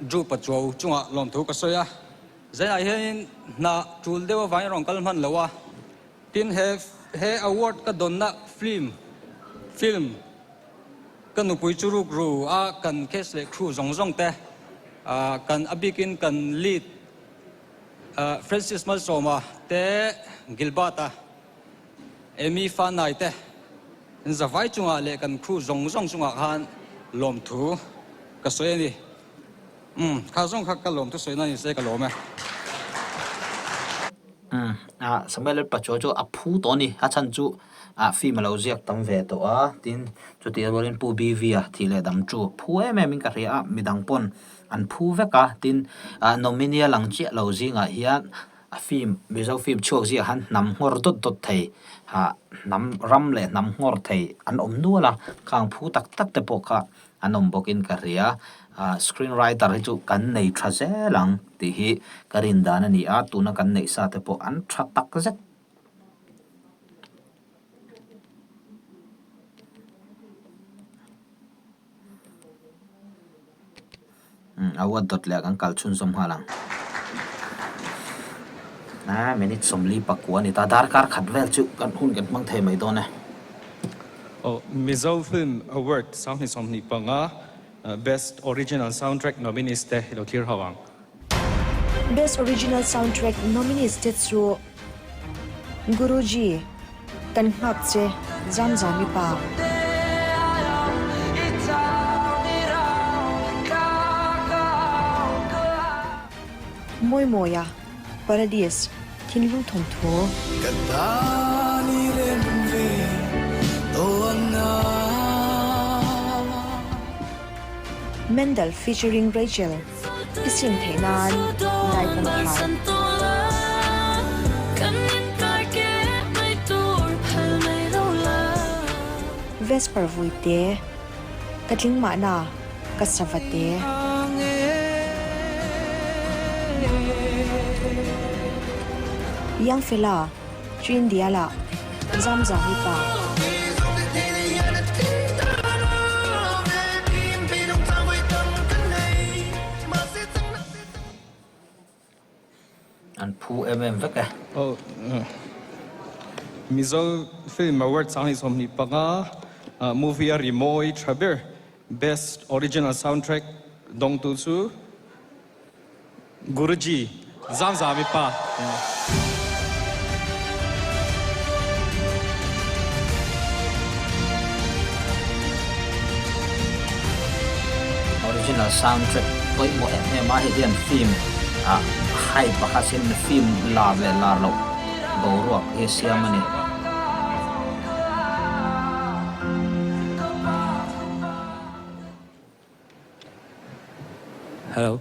S5: Drew Pachuau chungah lawmthu ka sawi a. Zainah hianin hna tul deuh avangin rawn kal hman lo a, tin he award ka dawnna film film Ka nupui chu ruk ru a, kan case leh crew zawng zawng te, kan a bikin kan lead Francis Malsawma te, Gilbert-a, Amy Fanai te, zavai chungah leh kan crew zawng zawng chungah khan lawmthu ka sawi a ni. Umm, kha zawng kha ka lawmthu sawi na ni se ka lawm e.
S1: Umm, Samuel Pachuau chu a phu tawh a ni, a chhan chu ah film a lo ziak tam ve tawh a, tin chutih rualin Pu BV-a thih leh dam chu phu em em in ka hria a, midang pawn an phu vek a, tin ah nominee a lang chiah lo zingah hian a film Mizo film chhuak zingah khan hnam nghawr dawt dawt thei ah hnam ram leh hnam nghawr thei an awm nual a, khang phu tak tak te pawh kha an awm bawkin ka hria, ah screen writer hi chu kan nei tha zel ang tih hi ka rin dan a ni a, tuna kan neih sa te pawh an tha tak zet. A uat dawt leh kan kal chhunzawm nghal ang. A minute 44 a ni ta, darkar khat vel chu kan hun kan hmang thei mai dawn e.
S8: Aw, Mizo Film Award 2025 Best Original Soundtrack nominees te i lo thlir ho ang.
S4: Best Original Soundtrack nominees te chu Guruji, Kan Nghak Che, Zamzami Pa. Mawimawia, Paradis, Thinlung Thawnthu. Mendel featuring Rachel. I sim theih nan dai kawngkhar. Vesper vui te, ka tling mahna ka sava te. Young fella, Chin dialah Zamzami pa.
S1: An phu phu em em vek e.
S8: Aw Mizo Film Award 2025 movie a rimawi tha ber Best Original Soundtrack dawngtu chu Guruji Zamzami pa.
S1: Original soundtrack pawimawh em em a, hei hian film ah hype pakhat siam in film lar leh lar loh boruak hi a siam a ni.
S12: Hello.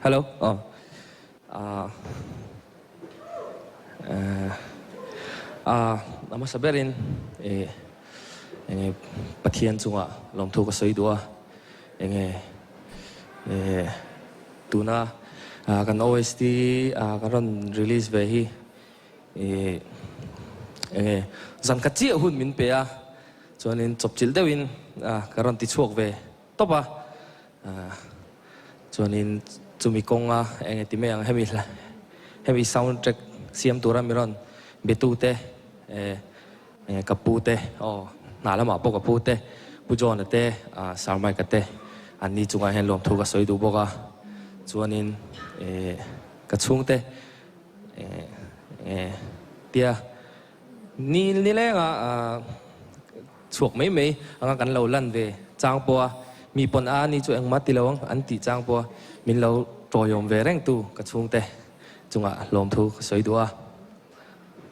S12: Hello. Oh. Ah. Ah, a hmasa berin eh enge Pathian chungah lawmthu ka sawi duh a, enge eh tuna kan OST kan rawn release ve hi Ih enge zan khat chiah hun min pe a, chuanin chawpchilh deuhin ka rawn ti chhuak ve tawp a, chuanin chumi kawnga enge ti mai ang hemi hemi sound track siam tura mi rawn be tu te eh ka pu te aw hna lamah pawh ka pu te Pu John-a te Sir Mike-a te an ni chungah hian lawmthu ka sawi duh bawk a, chuanin eh ka chhungte. Tia ni nilenga chhuak mai mai anga kan lo lan ve chang pawh a, mi pawn a ni chu engmah ti lo ang an tih chang pawh a min lo tawiawm ve reng tu ka chhungte chungah lawmthu ka sawi duh a,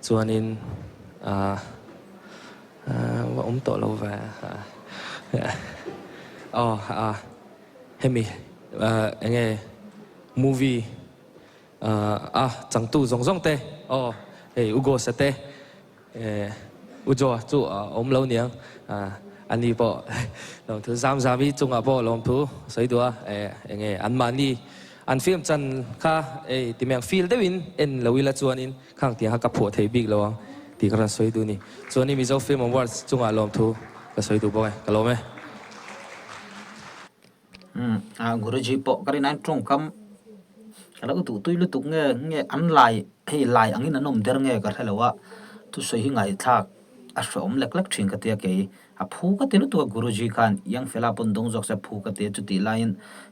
S12: chuanin va awm tawh lo ve aw hemi enge movie. A changtu zawng zawng te aw hei U Ghost-a te U Joa chu a awm lo niang a ni pawh lawmthu zam zam hi chungah pawh lawmthu sawi duh a enge anmahni an film chan kha ei ti mai ang feel deuhin en lo ila chuanin khang tiang kha ka phuah thei bik lo ang tih ka rawn sawi duh a ni. Chuanin Mizo Film Awards chungah lawmthu ka sawi duh bawk e ka lawm e.
S1: Umm ah Guruji pawh ka rin aiin tawngkam ka lo duh tui lutuk nge nge an lai hei lai angin an awm der nge ka hre lo a thusawi hi ngaihthlak a hreawm lek lek thin ka tia kei a phu ka ti lutuk a Guruji khan Young fella pawn dawng zawk se phu ka ti a chutih laiin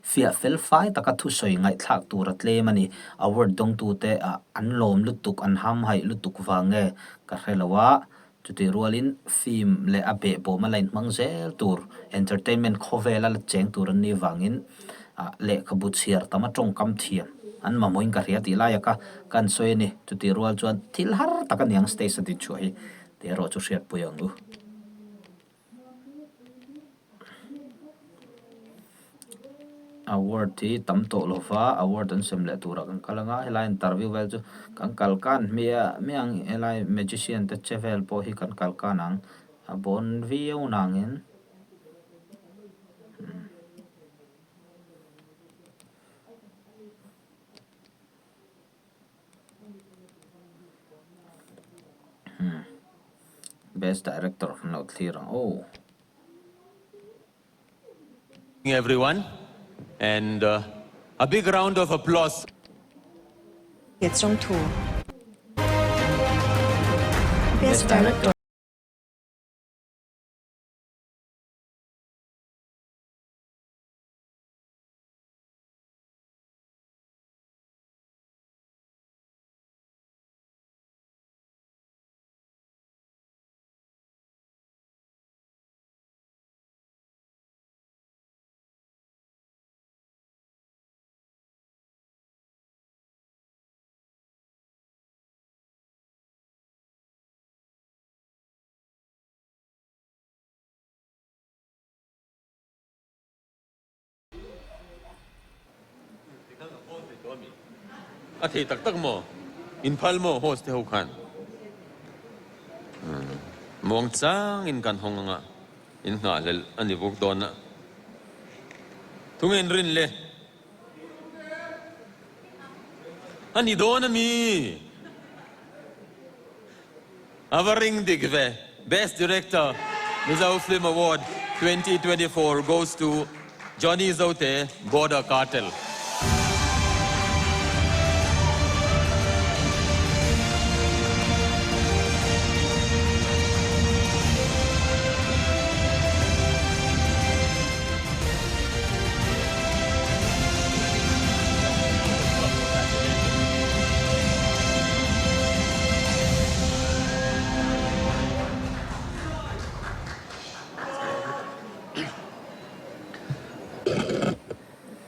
S1: fiah fel fai taka thusawi ngaihthlak tur a tlem a ni award dawngtu te ah an lawm lutuk an hamhaih lutuk vang nge ka hre lo a. Chutih rualin film leh a behbawm a la inhmang zel tur, entertainment khawvela la cheng tur an nih vangin lehkhabu chhiar tam a tawngkam thiam an mamawhin ka hria tih laia ka kan sawi a ni. Chutih rual chuan thil har tak a niang stage a dinchhuah hi tih erawh chu hriatpui ang u. Award hi tam tawh lo va, award an sem leh turah kan kal anga helai interview vel chu kan kal kan hmiah hmiah ang helai magician te che vel pawh hi kan kal kan ang a bawn viau nangin. Best director kan lo thlir ang aw.
S9: Everyone and a big round of applause.
S4: Chawngthu. Best Director.
S9: A thei tak tak maw? In phal maw host te ho khan? Muang changin kan hawng anga in nghahhlelh a ni bawk dawn a. Tunge in rin le? A ni dawn a mi? A va ring dik ve. Best Director Mizo Film Award 2024 goes to. Johnny Zote, Border Cartel.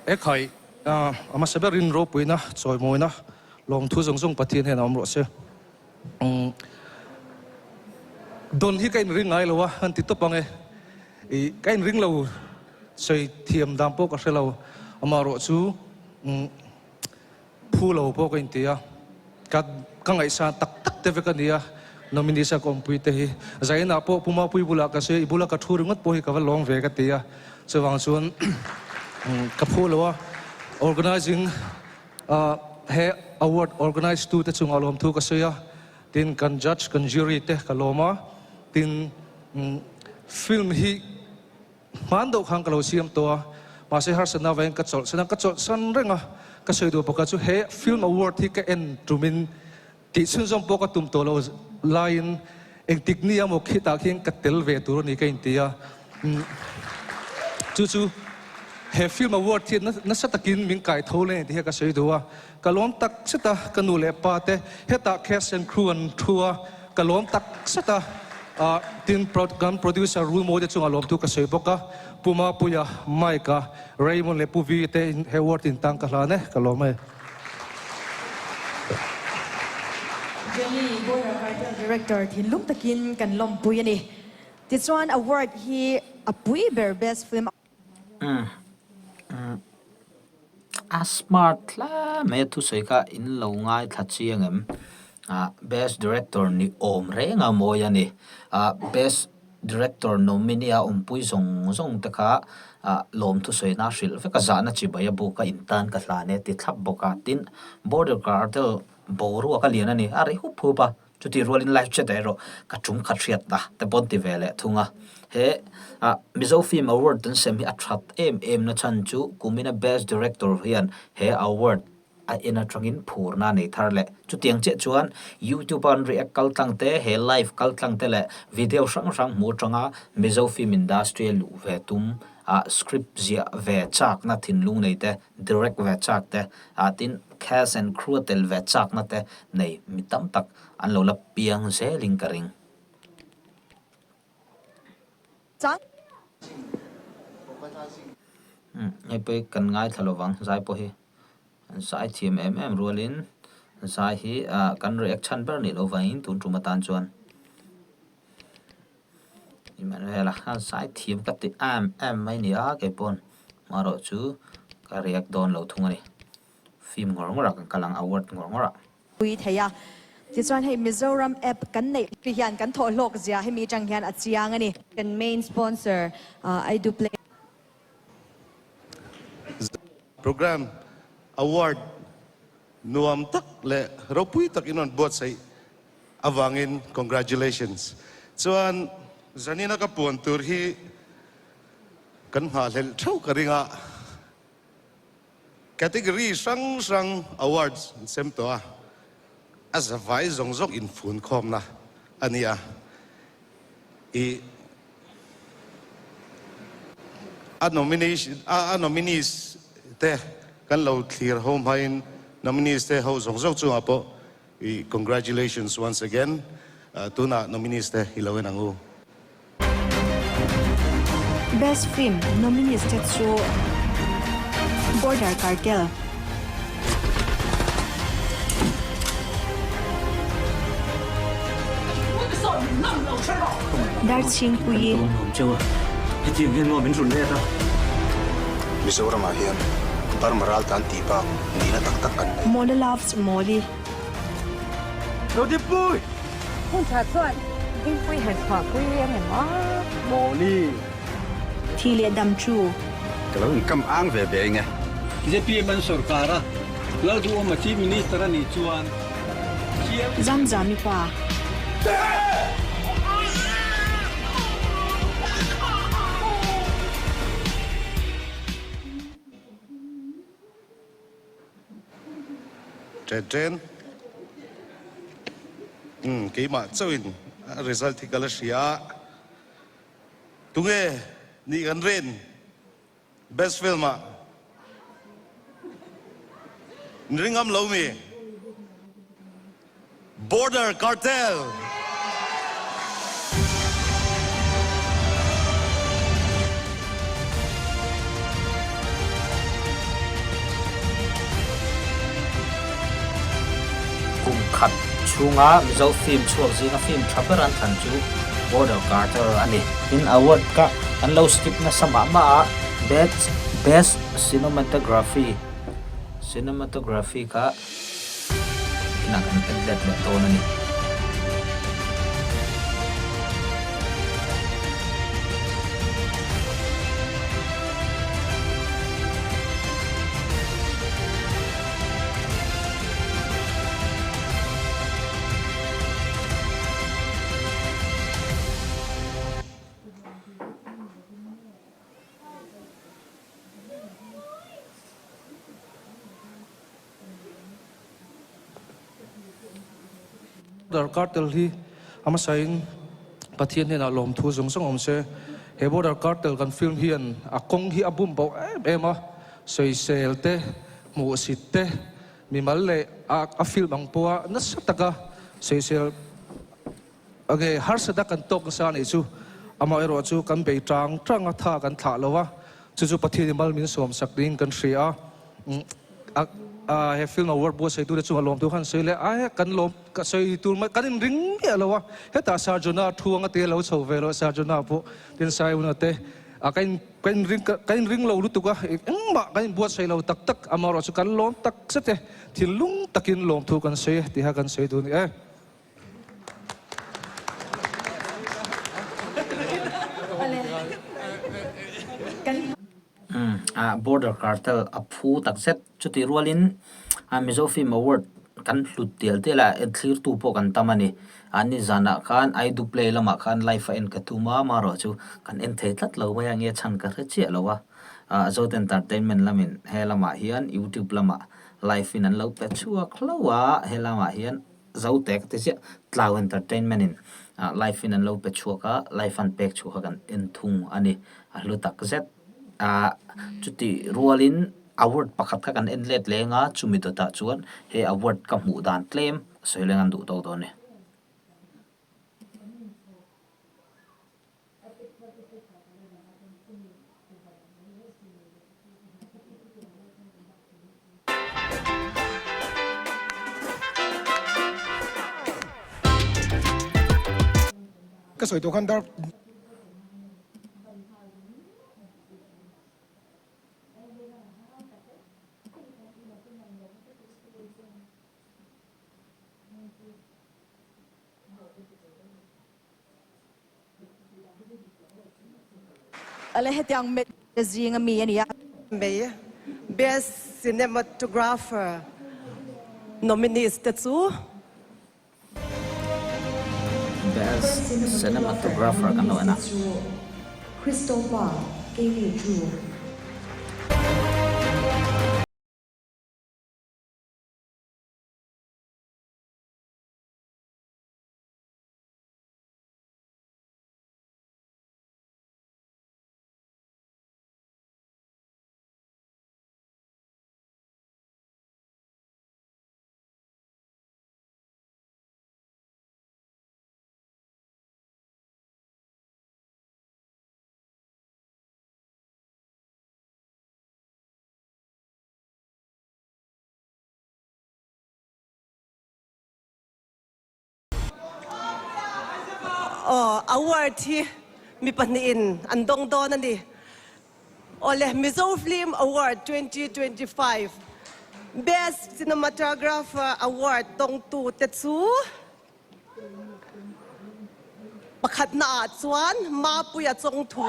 S6: E khai, a hmasa berin ropuina, chawimawina, lawmthu zawng zawng Pathian hian a awm rawh se. Don hi ka inring ngai lo a, an ti tawp ang e. I ka inring lo sawi thiam dan pawh ka hre lo, amaherawh chu phu lo pawh ka inti a, ka ka ngaihsan tak tak te vek a ni a, nominees a ka awmpui te hi. Zainah pawh Pu Mapui bulah ka sawi a, i bula ka thu ringawt pawh hi ka va lawm ve ka ti a, chuvang chuan ka phu lo a, organising he award organise tu te chungah lawmthu ka sawi a, tin kan judge kan jury te ka lawm a, tin film hi hman deuh khan ka lo siam tawh a, mahse harsatna avangin ka chawlhsan a, ka chawlhsan reng a, ka sawi duh bawk a chu he film award hi ka en tumin tih chhunzawm pawh ka tum tawh lo laiin engtik ni emaw khitah khian ka tel ve tur a ni ka inti a, chu chu he film award hi nasa takin min kai tho leh tih hi ka sawi duh a, ka lawm tak zet a, ka nu leh pa te hetah cast and crew an thu a, ka lawm tak zet a, tin kan producer Rulmawi te chungah lawmthu ka sawi bawk a, Pu Mapuia, Mike-a, Raymond leh Pu Vi te he award intang ka hlan e, ka lawm e.
S2: Jenny, Border Cartel Director thinlung takin kan lawmpui a ni. Tichuan award hi a pui ber Best Film.
S1: A smart hle mai a thusawi kha in lo ngaithla chiang em? Best Director ni awm reng a mawi a ni. Best Director nominee a awmpui zawng zawng te kha lawm thusawi na hrilh vek a, zahna chibai a buk a intan ka hlan e ti thlap bawk a. Tin, Border Cartel boruak a lian a ni, a ri hup hup a, chutih rualin live chat ah erawh ka tum khat hriat ta te pawn ti ve leh thung a. He Mizo Film Award an sem hi a that em em na chhan chu kumina Best Director hian he award A en atangin phurna a nei thar leh. Chutiang chiah chuan YouTube a an react kal tlang te, he live kal tlang te leh video hrang hrang hmuh atanga Mizo film industry a luh ve tum ah script ziah ve chakna thinlung nei te, direct ve chak te, ah tin cast and crew a tel ve chakna te nei mi tam tak an lo la piang zelin ka ring. Hei pawh hi kan ngaithla lovang zai pawh hi. An zai thiam em em rualin zai hi ah kan react chhan ber nih loh vangin tun tum atan chuan Emmanuel-a khan zai thiam ka ti em em mai ni a keipawn hmarawh chu ka react dawn lo thung a ni film ngawr ngawr ah kan kal ang award ngawr ngawr ah.
S2: Pui thei a. Tichuan hei Mizoram app kan neih hi hian kan thawh hlawk zia hemi atang hian a chiang a ni. Kan main sponsor Aidu Play.
S15: Programme Award nuam tak leh ropui tak in rawn buatsaih avangin congratulations. Chuan zanina ka puan tur hi kan nghahhlelh theuh ka ring a, category hrang hrang awards an sem tawh a, a zavai zawng zawng infun khawmna a ni a. I a nomination a nominees te kan lo thlir ho hmain nominees te ho zawng zawng chungah pawh i congratulations once again tunah nominees te i lo en ang u.
S4: Best Film nominees te chu Border Cartel. Darchhingpuii.
S10: Mizoramah hian Burma ral tan tih bak nihna tak tak an nei.
S4: Mawla loves Mawli.
S17: Rodinpui!
S3: Hun tha chuan Dingpui han chhuahpui ang em aw?
S17: Mawli!
S4: Thi leh dam chu.
S10: Ka lo inkam ang ve ve eng e.
S21: Zpm an sorkar a, Lalduhawma Chief Minister a nih chuan Chiang.
S4: Zamzami pa.
S15: Ṭen ṭen. Umm keimah chauhin a result hi ka la hria a. Tunge nih kan rin best film ah ni ringam lo mi? Border Cartel!
S1: Kum khat chhunga Mizo film chhuak zinga film tha ber an thlan chu Border Cartel a ni. Tin, award kha an lo skip nasa mah mah a, Best Best Cinematography Cinematography kha inah kan en let leh dawn a ni.
S6: Border Cartel hi a hmasain Pathian hnenah lawmthu zawng zawng awm se. He Border Cartel kan film hian a kawng hi a bum bo em em a, sawisel te, hmuhsit te, mimal leh a film ang pawha nasa taka sawisel nge harsa tak kan tawk nasa a nih chu. Amaherawh chu kan bei tang tang a, tha kan thlah lo a, chu chu Pathianin mal min sawmsak niin kan hria a. A he film award buatsaih tute chunga lawmtu khan sawi leh a, kan lawm ka sawi tur mai kan inring miah lo a, hetah Sir Jonah thu anga te a lo chho ve lo a, Sir Jonah pawh tin Saiuna te a ka in ka inring ka inring lo lutuk a, engmah kan inbuatsaih lo tak tak amaherawh chu kan lawm tak zet e, thinlung takin lawmthu kan sawi e tiha kan sawi duh a ni e.
S1: Border Cartel a phu tak zet. Chutih rualin Mizo Film Award kan hlut tial tial a, thlirtu pawh kan tam a ni. Nizanah khan Aidu Play lamah khan live a en ka tum a, amaherawh chu kan en thei tlat lo mai a, nge chhan ka hre chiah lo a. Zote Entertainment lamin he lamah hian YouTube lamah live in an lo pe chhuak hlauh a, he lamah hian Zote ka ti chiah, Tlau Entertainment in live in an lo pe chhuak a, live an pek chhuak a kan en thung a ni, a hlu tak zet. Chutih rualin award pakhat kha kan en let leng a, chumi dawtah chuan he award ka hmuh dan tlem sawi leng an duh tawk dawn a ni.
S11: Ka sawi tawh khan dar.
S2: Ale hetiang met zing ami a ni a.
S19: May Best Cinematographer nominees te chu.
S1: Best Cinematographer kan lo en a.
S4: Christopher Keini Chu.
S19: Aw, award hi mi pahnihin an dawng dawn a ni. Awle, Mizo Film Award 2025 Best Cinematographer Award dawngtu te chu pakhatna ah chuan Mapuia Chawngthu.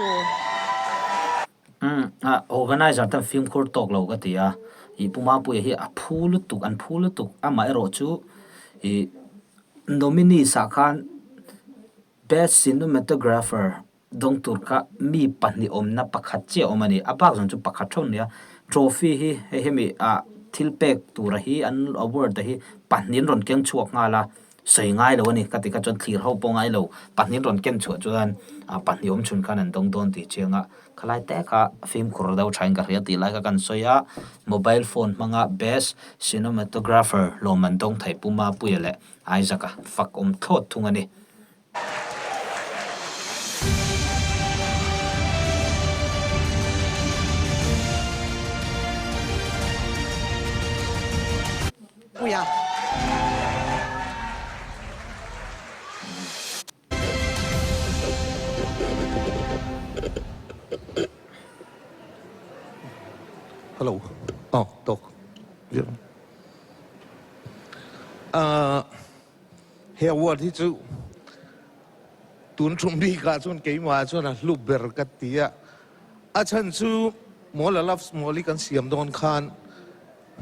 S1: Umm, organizer ten fimkhur tawk lo ka ti a, ih Pu Mapuia hi a phu lutuk, an phu lutuk, amaherawh chu ih nominees ah khan best cinematographer dawng tur kha mi pahnih awmna pakhat chiah a awm a ni, a bak zawng chu pakhat theuh a ni a, trophy hi hei hemi ah. Thil pek tura hi an award te hi pahnih an rawn keng chhuak nghal a, sawi ngai lo a ni. Ka ti kha chuan thlir ho pawh ngai lo, pahnih an rawn ken chhuah chuan pahnih awm chhun khan an dawng dawn tih chiang a, khalai te kha fimkhur deuh thain ka hria tih lai kha kan sawi a, mobile phone hmanga best cinematographer lawm an dawng thei Pu Mapuia leh Isaac-a fak awm thlawt thung a ni.
S19: Puia.
S20: Hello. Oh, tok. Uh, He award hi chu tun tum bikah chuan keimah chuan a hlu ber ka ti a, a chhan chu Mawla Loves Mawli kan siam dawn khan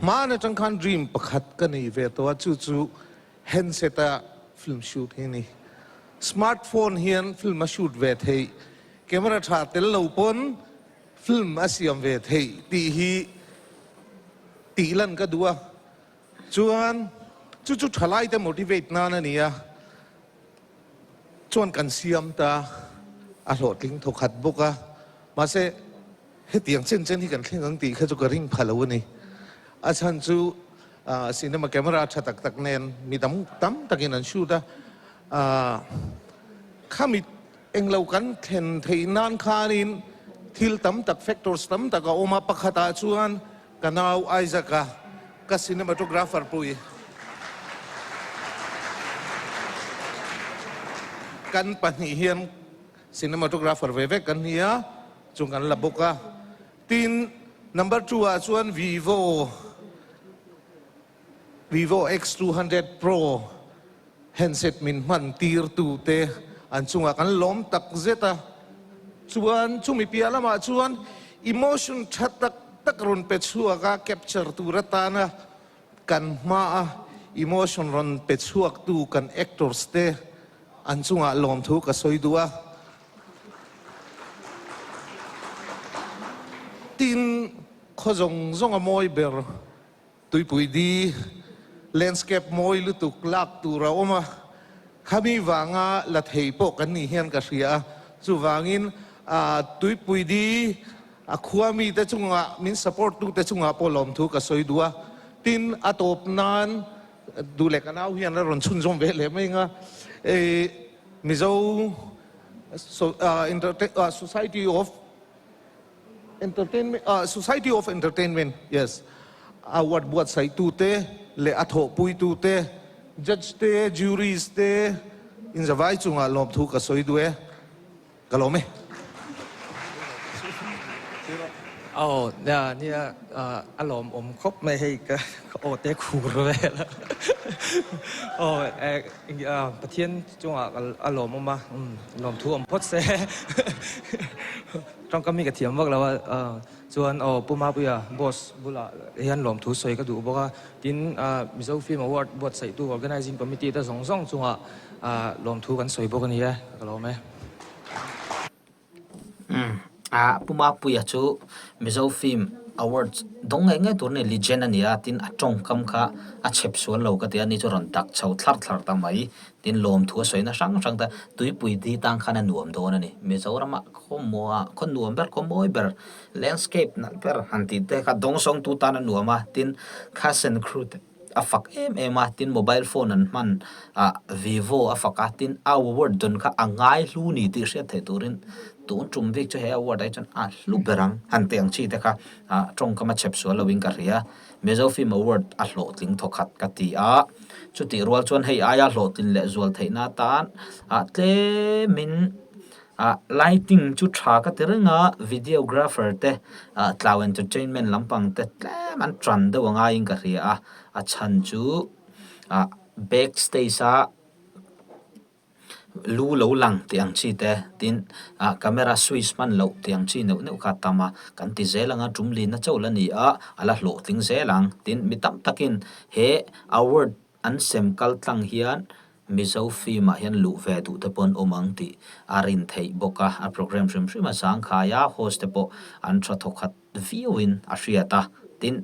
S20: hman atang khan dream pakhat ka nei ve tawh a, chu chu handset a film shoot hi a ni. Smartphone hian film a shoot ve theih, camera tha tel lo pawn film a siam ve theih tih hi tih lan ka duh a. Chuan chu chu thalaite motivate nan a ni a, chuan kan siam ta a hlawhtling thawkhat bawk a, mahse hetiang chen chen hi kan thleng ang tih kha chu ka ring pha lo a ni. A chhan chu cinema camera tha tak tak nen mi tam tam takin an shoot a, khami englo kan thlen theih nan khanin thil tam tak factors tam tak a awm a, pakhatah chuan Ka nau Isaac-a ka cinematographer pui. Kan pahnih hian cinematographer ve vek kan ni a, chung kan la bawk a. Tin, number two-ah chuan Vivo, Vivo X200 Pro handset min hman tirtu te an chungah kan lawm tak zet a. Chuan chumi piah lamah chuan emotion tha tak tak rawn pe chhuak a, capture tur atana kan hmaa emotion rawn pe chhuaktu kan actors te an chungah lawmthu ka sawi duh a. Tin, khaw zawng zawng a mawi ber. Tuipui di landscape mawi lutuk lak tur a awm a, khami vanga la thei pawh kan nih hian ka hria a, chuvangin Tuipui di a khua mite chungah min support tute chungah pawh lawmthu ka sawi duh a, tin a tawp nan duh leh ka nau hian a rawn chhunzawm ve leh mai ang a, Mizo Society of Entertainment ah Society of Entertainment yes award buatsaih tu te leh a thawhpui tu te judge te juries te inzavai chungah lawmthu ka sawi duh e ka lawm e.
S12: Aw nia nia a lawmawm khawp mai hei ka aw te khur vel a aw Pathian chungah a lawmawm a lawmthu awm phawt se. Tawngkam hi ka thiam vak lo a, chuan aw Pu Mapuia boss bulah hian lawmthu sawi ka duh bawk a, tin Mizo Film Award buatsaihtu Organizing Committee te zawng zawng chungah lawmthu kan sawi bawk a ni e, ka lawm e.
S1: Umm ah Pu Mapuia chu Mizo Film Awards dawng ngei ngei tur a ni, legend a ni a, tin a tawngkam kha a chhep sual lo ka ti a, ni chu rawn dak chho thlar thlar ta mai. Tin, lawmthu a sawina hrang hrang te, tuipui di tang khan a nuam dawn a ni. Mizoramah khawmuah khaw nuam ber, khaw mawi ber, landscape nalh ber han tih te kha dawngsawng tu tan a nuam a, tin, cast and crew te a fak em em a, tin, mobile phone an hman ah Vivo a fak a, tin, a award dawn kha a ngai hlu ni tih hriat theih turin tun tum bik chu he award ah hi chuan a hlu ber ang han tih ang chi te kha ah tawngkam a chhep sual loin ka hria. Mizo Film Award a hlawhtling thawkhat ka ti a, chutih rual chuan hei aia hlawhtlin leh zual theihna atan ah tlemin ah lighting chu tha ka ti reng a, videographer te ah Tlau Entertainment lampang te tlem an tan deuh a ngaiin ka hria a, a chhan chu ah back stage a Lu lo lang tih ang chi te, tin ah camera switch hman loh tih ang chi neuh neuh kha a tam a, kan ti zel ang a, tum lina chauh la ni a, a la hlawhtling zel ang. Tin, mi tam takin he award an sem kal tlang hian Mizo film ah hian luh ve duh te pawh an awm ang tih a rin theih bawk a, a programme hrim hrim a zangkhai a, host te pawh an tha thawkhat viauin a hriat a. Tin,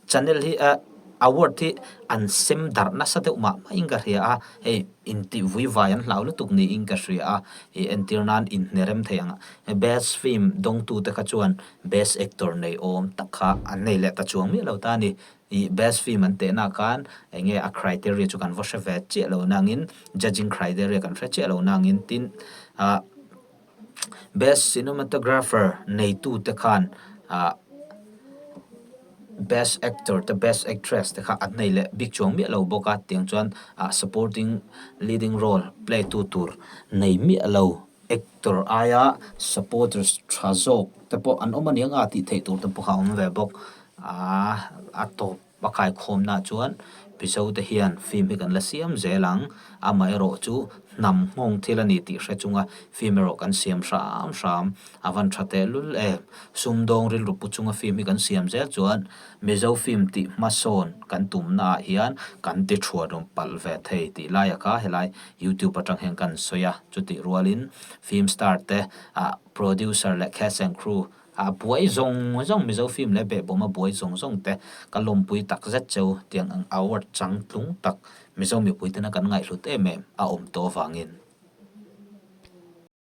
S1: Channel hi eh award hi an sem darh nasa deuh mah mah in ka hria a, hei intih vui vai an hlau lutuk niin ka hria a, ih entir nan inhne rem thei ang a. Best film dawngtu te kha chuan best actor nei awm tak kha an nei leh ta chuang miah lo ta a ni. Ih best film an tehna khan eng nge a criteria chu kan va hre ve chiah lo nangin judging criteria kan hre chiah lo nangin tin ah Best Cinematographer neitute khan ah Best Actor te Best Actress te kha an nei leh bik chuang miah lo bawk a, tiang chuan ah supporting leading role play tu tur nei miah lo actor aia supporters tha zawk te pawh an awm aniang a tih theih tur te pawh kha a awm ve bawk ah a tawp. A kaikhawmna chuan Mizo te hian film hi kan la siam zel ang, amaherawh chu hnam nghawng thil a ni tih hre chunga film erawh kan siam hram hram a van tha tehlul em. Sumdawng rilru pu chunga film hi kan siam zel chuan Mizo film tih hmasawn kan tumna ah hian kan ti thuanawm palh ve thei tih laia kha helai YouTube atang hian kan sawi a, chutih rualin film star te ah producer leh cast and crew A buai zawng zawng Mizo film leh behbawm a buai zawng zawng te ka lawmpui tak zet cheu tiang ang award chang tlung tak Mizo mipui tena kan ngaihhlut em em a awm tawh avangin.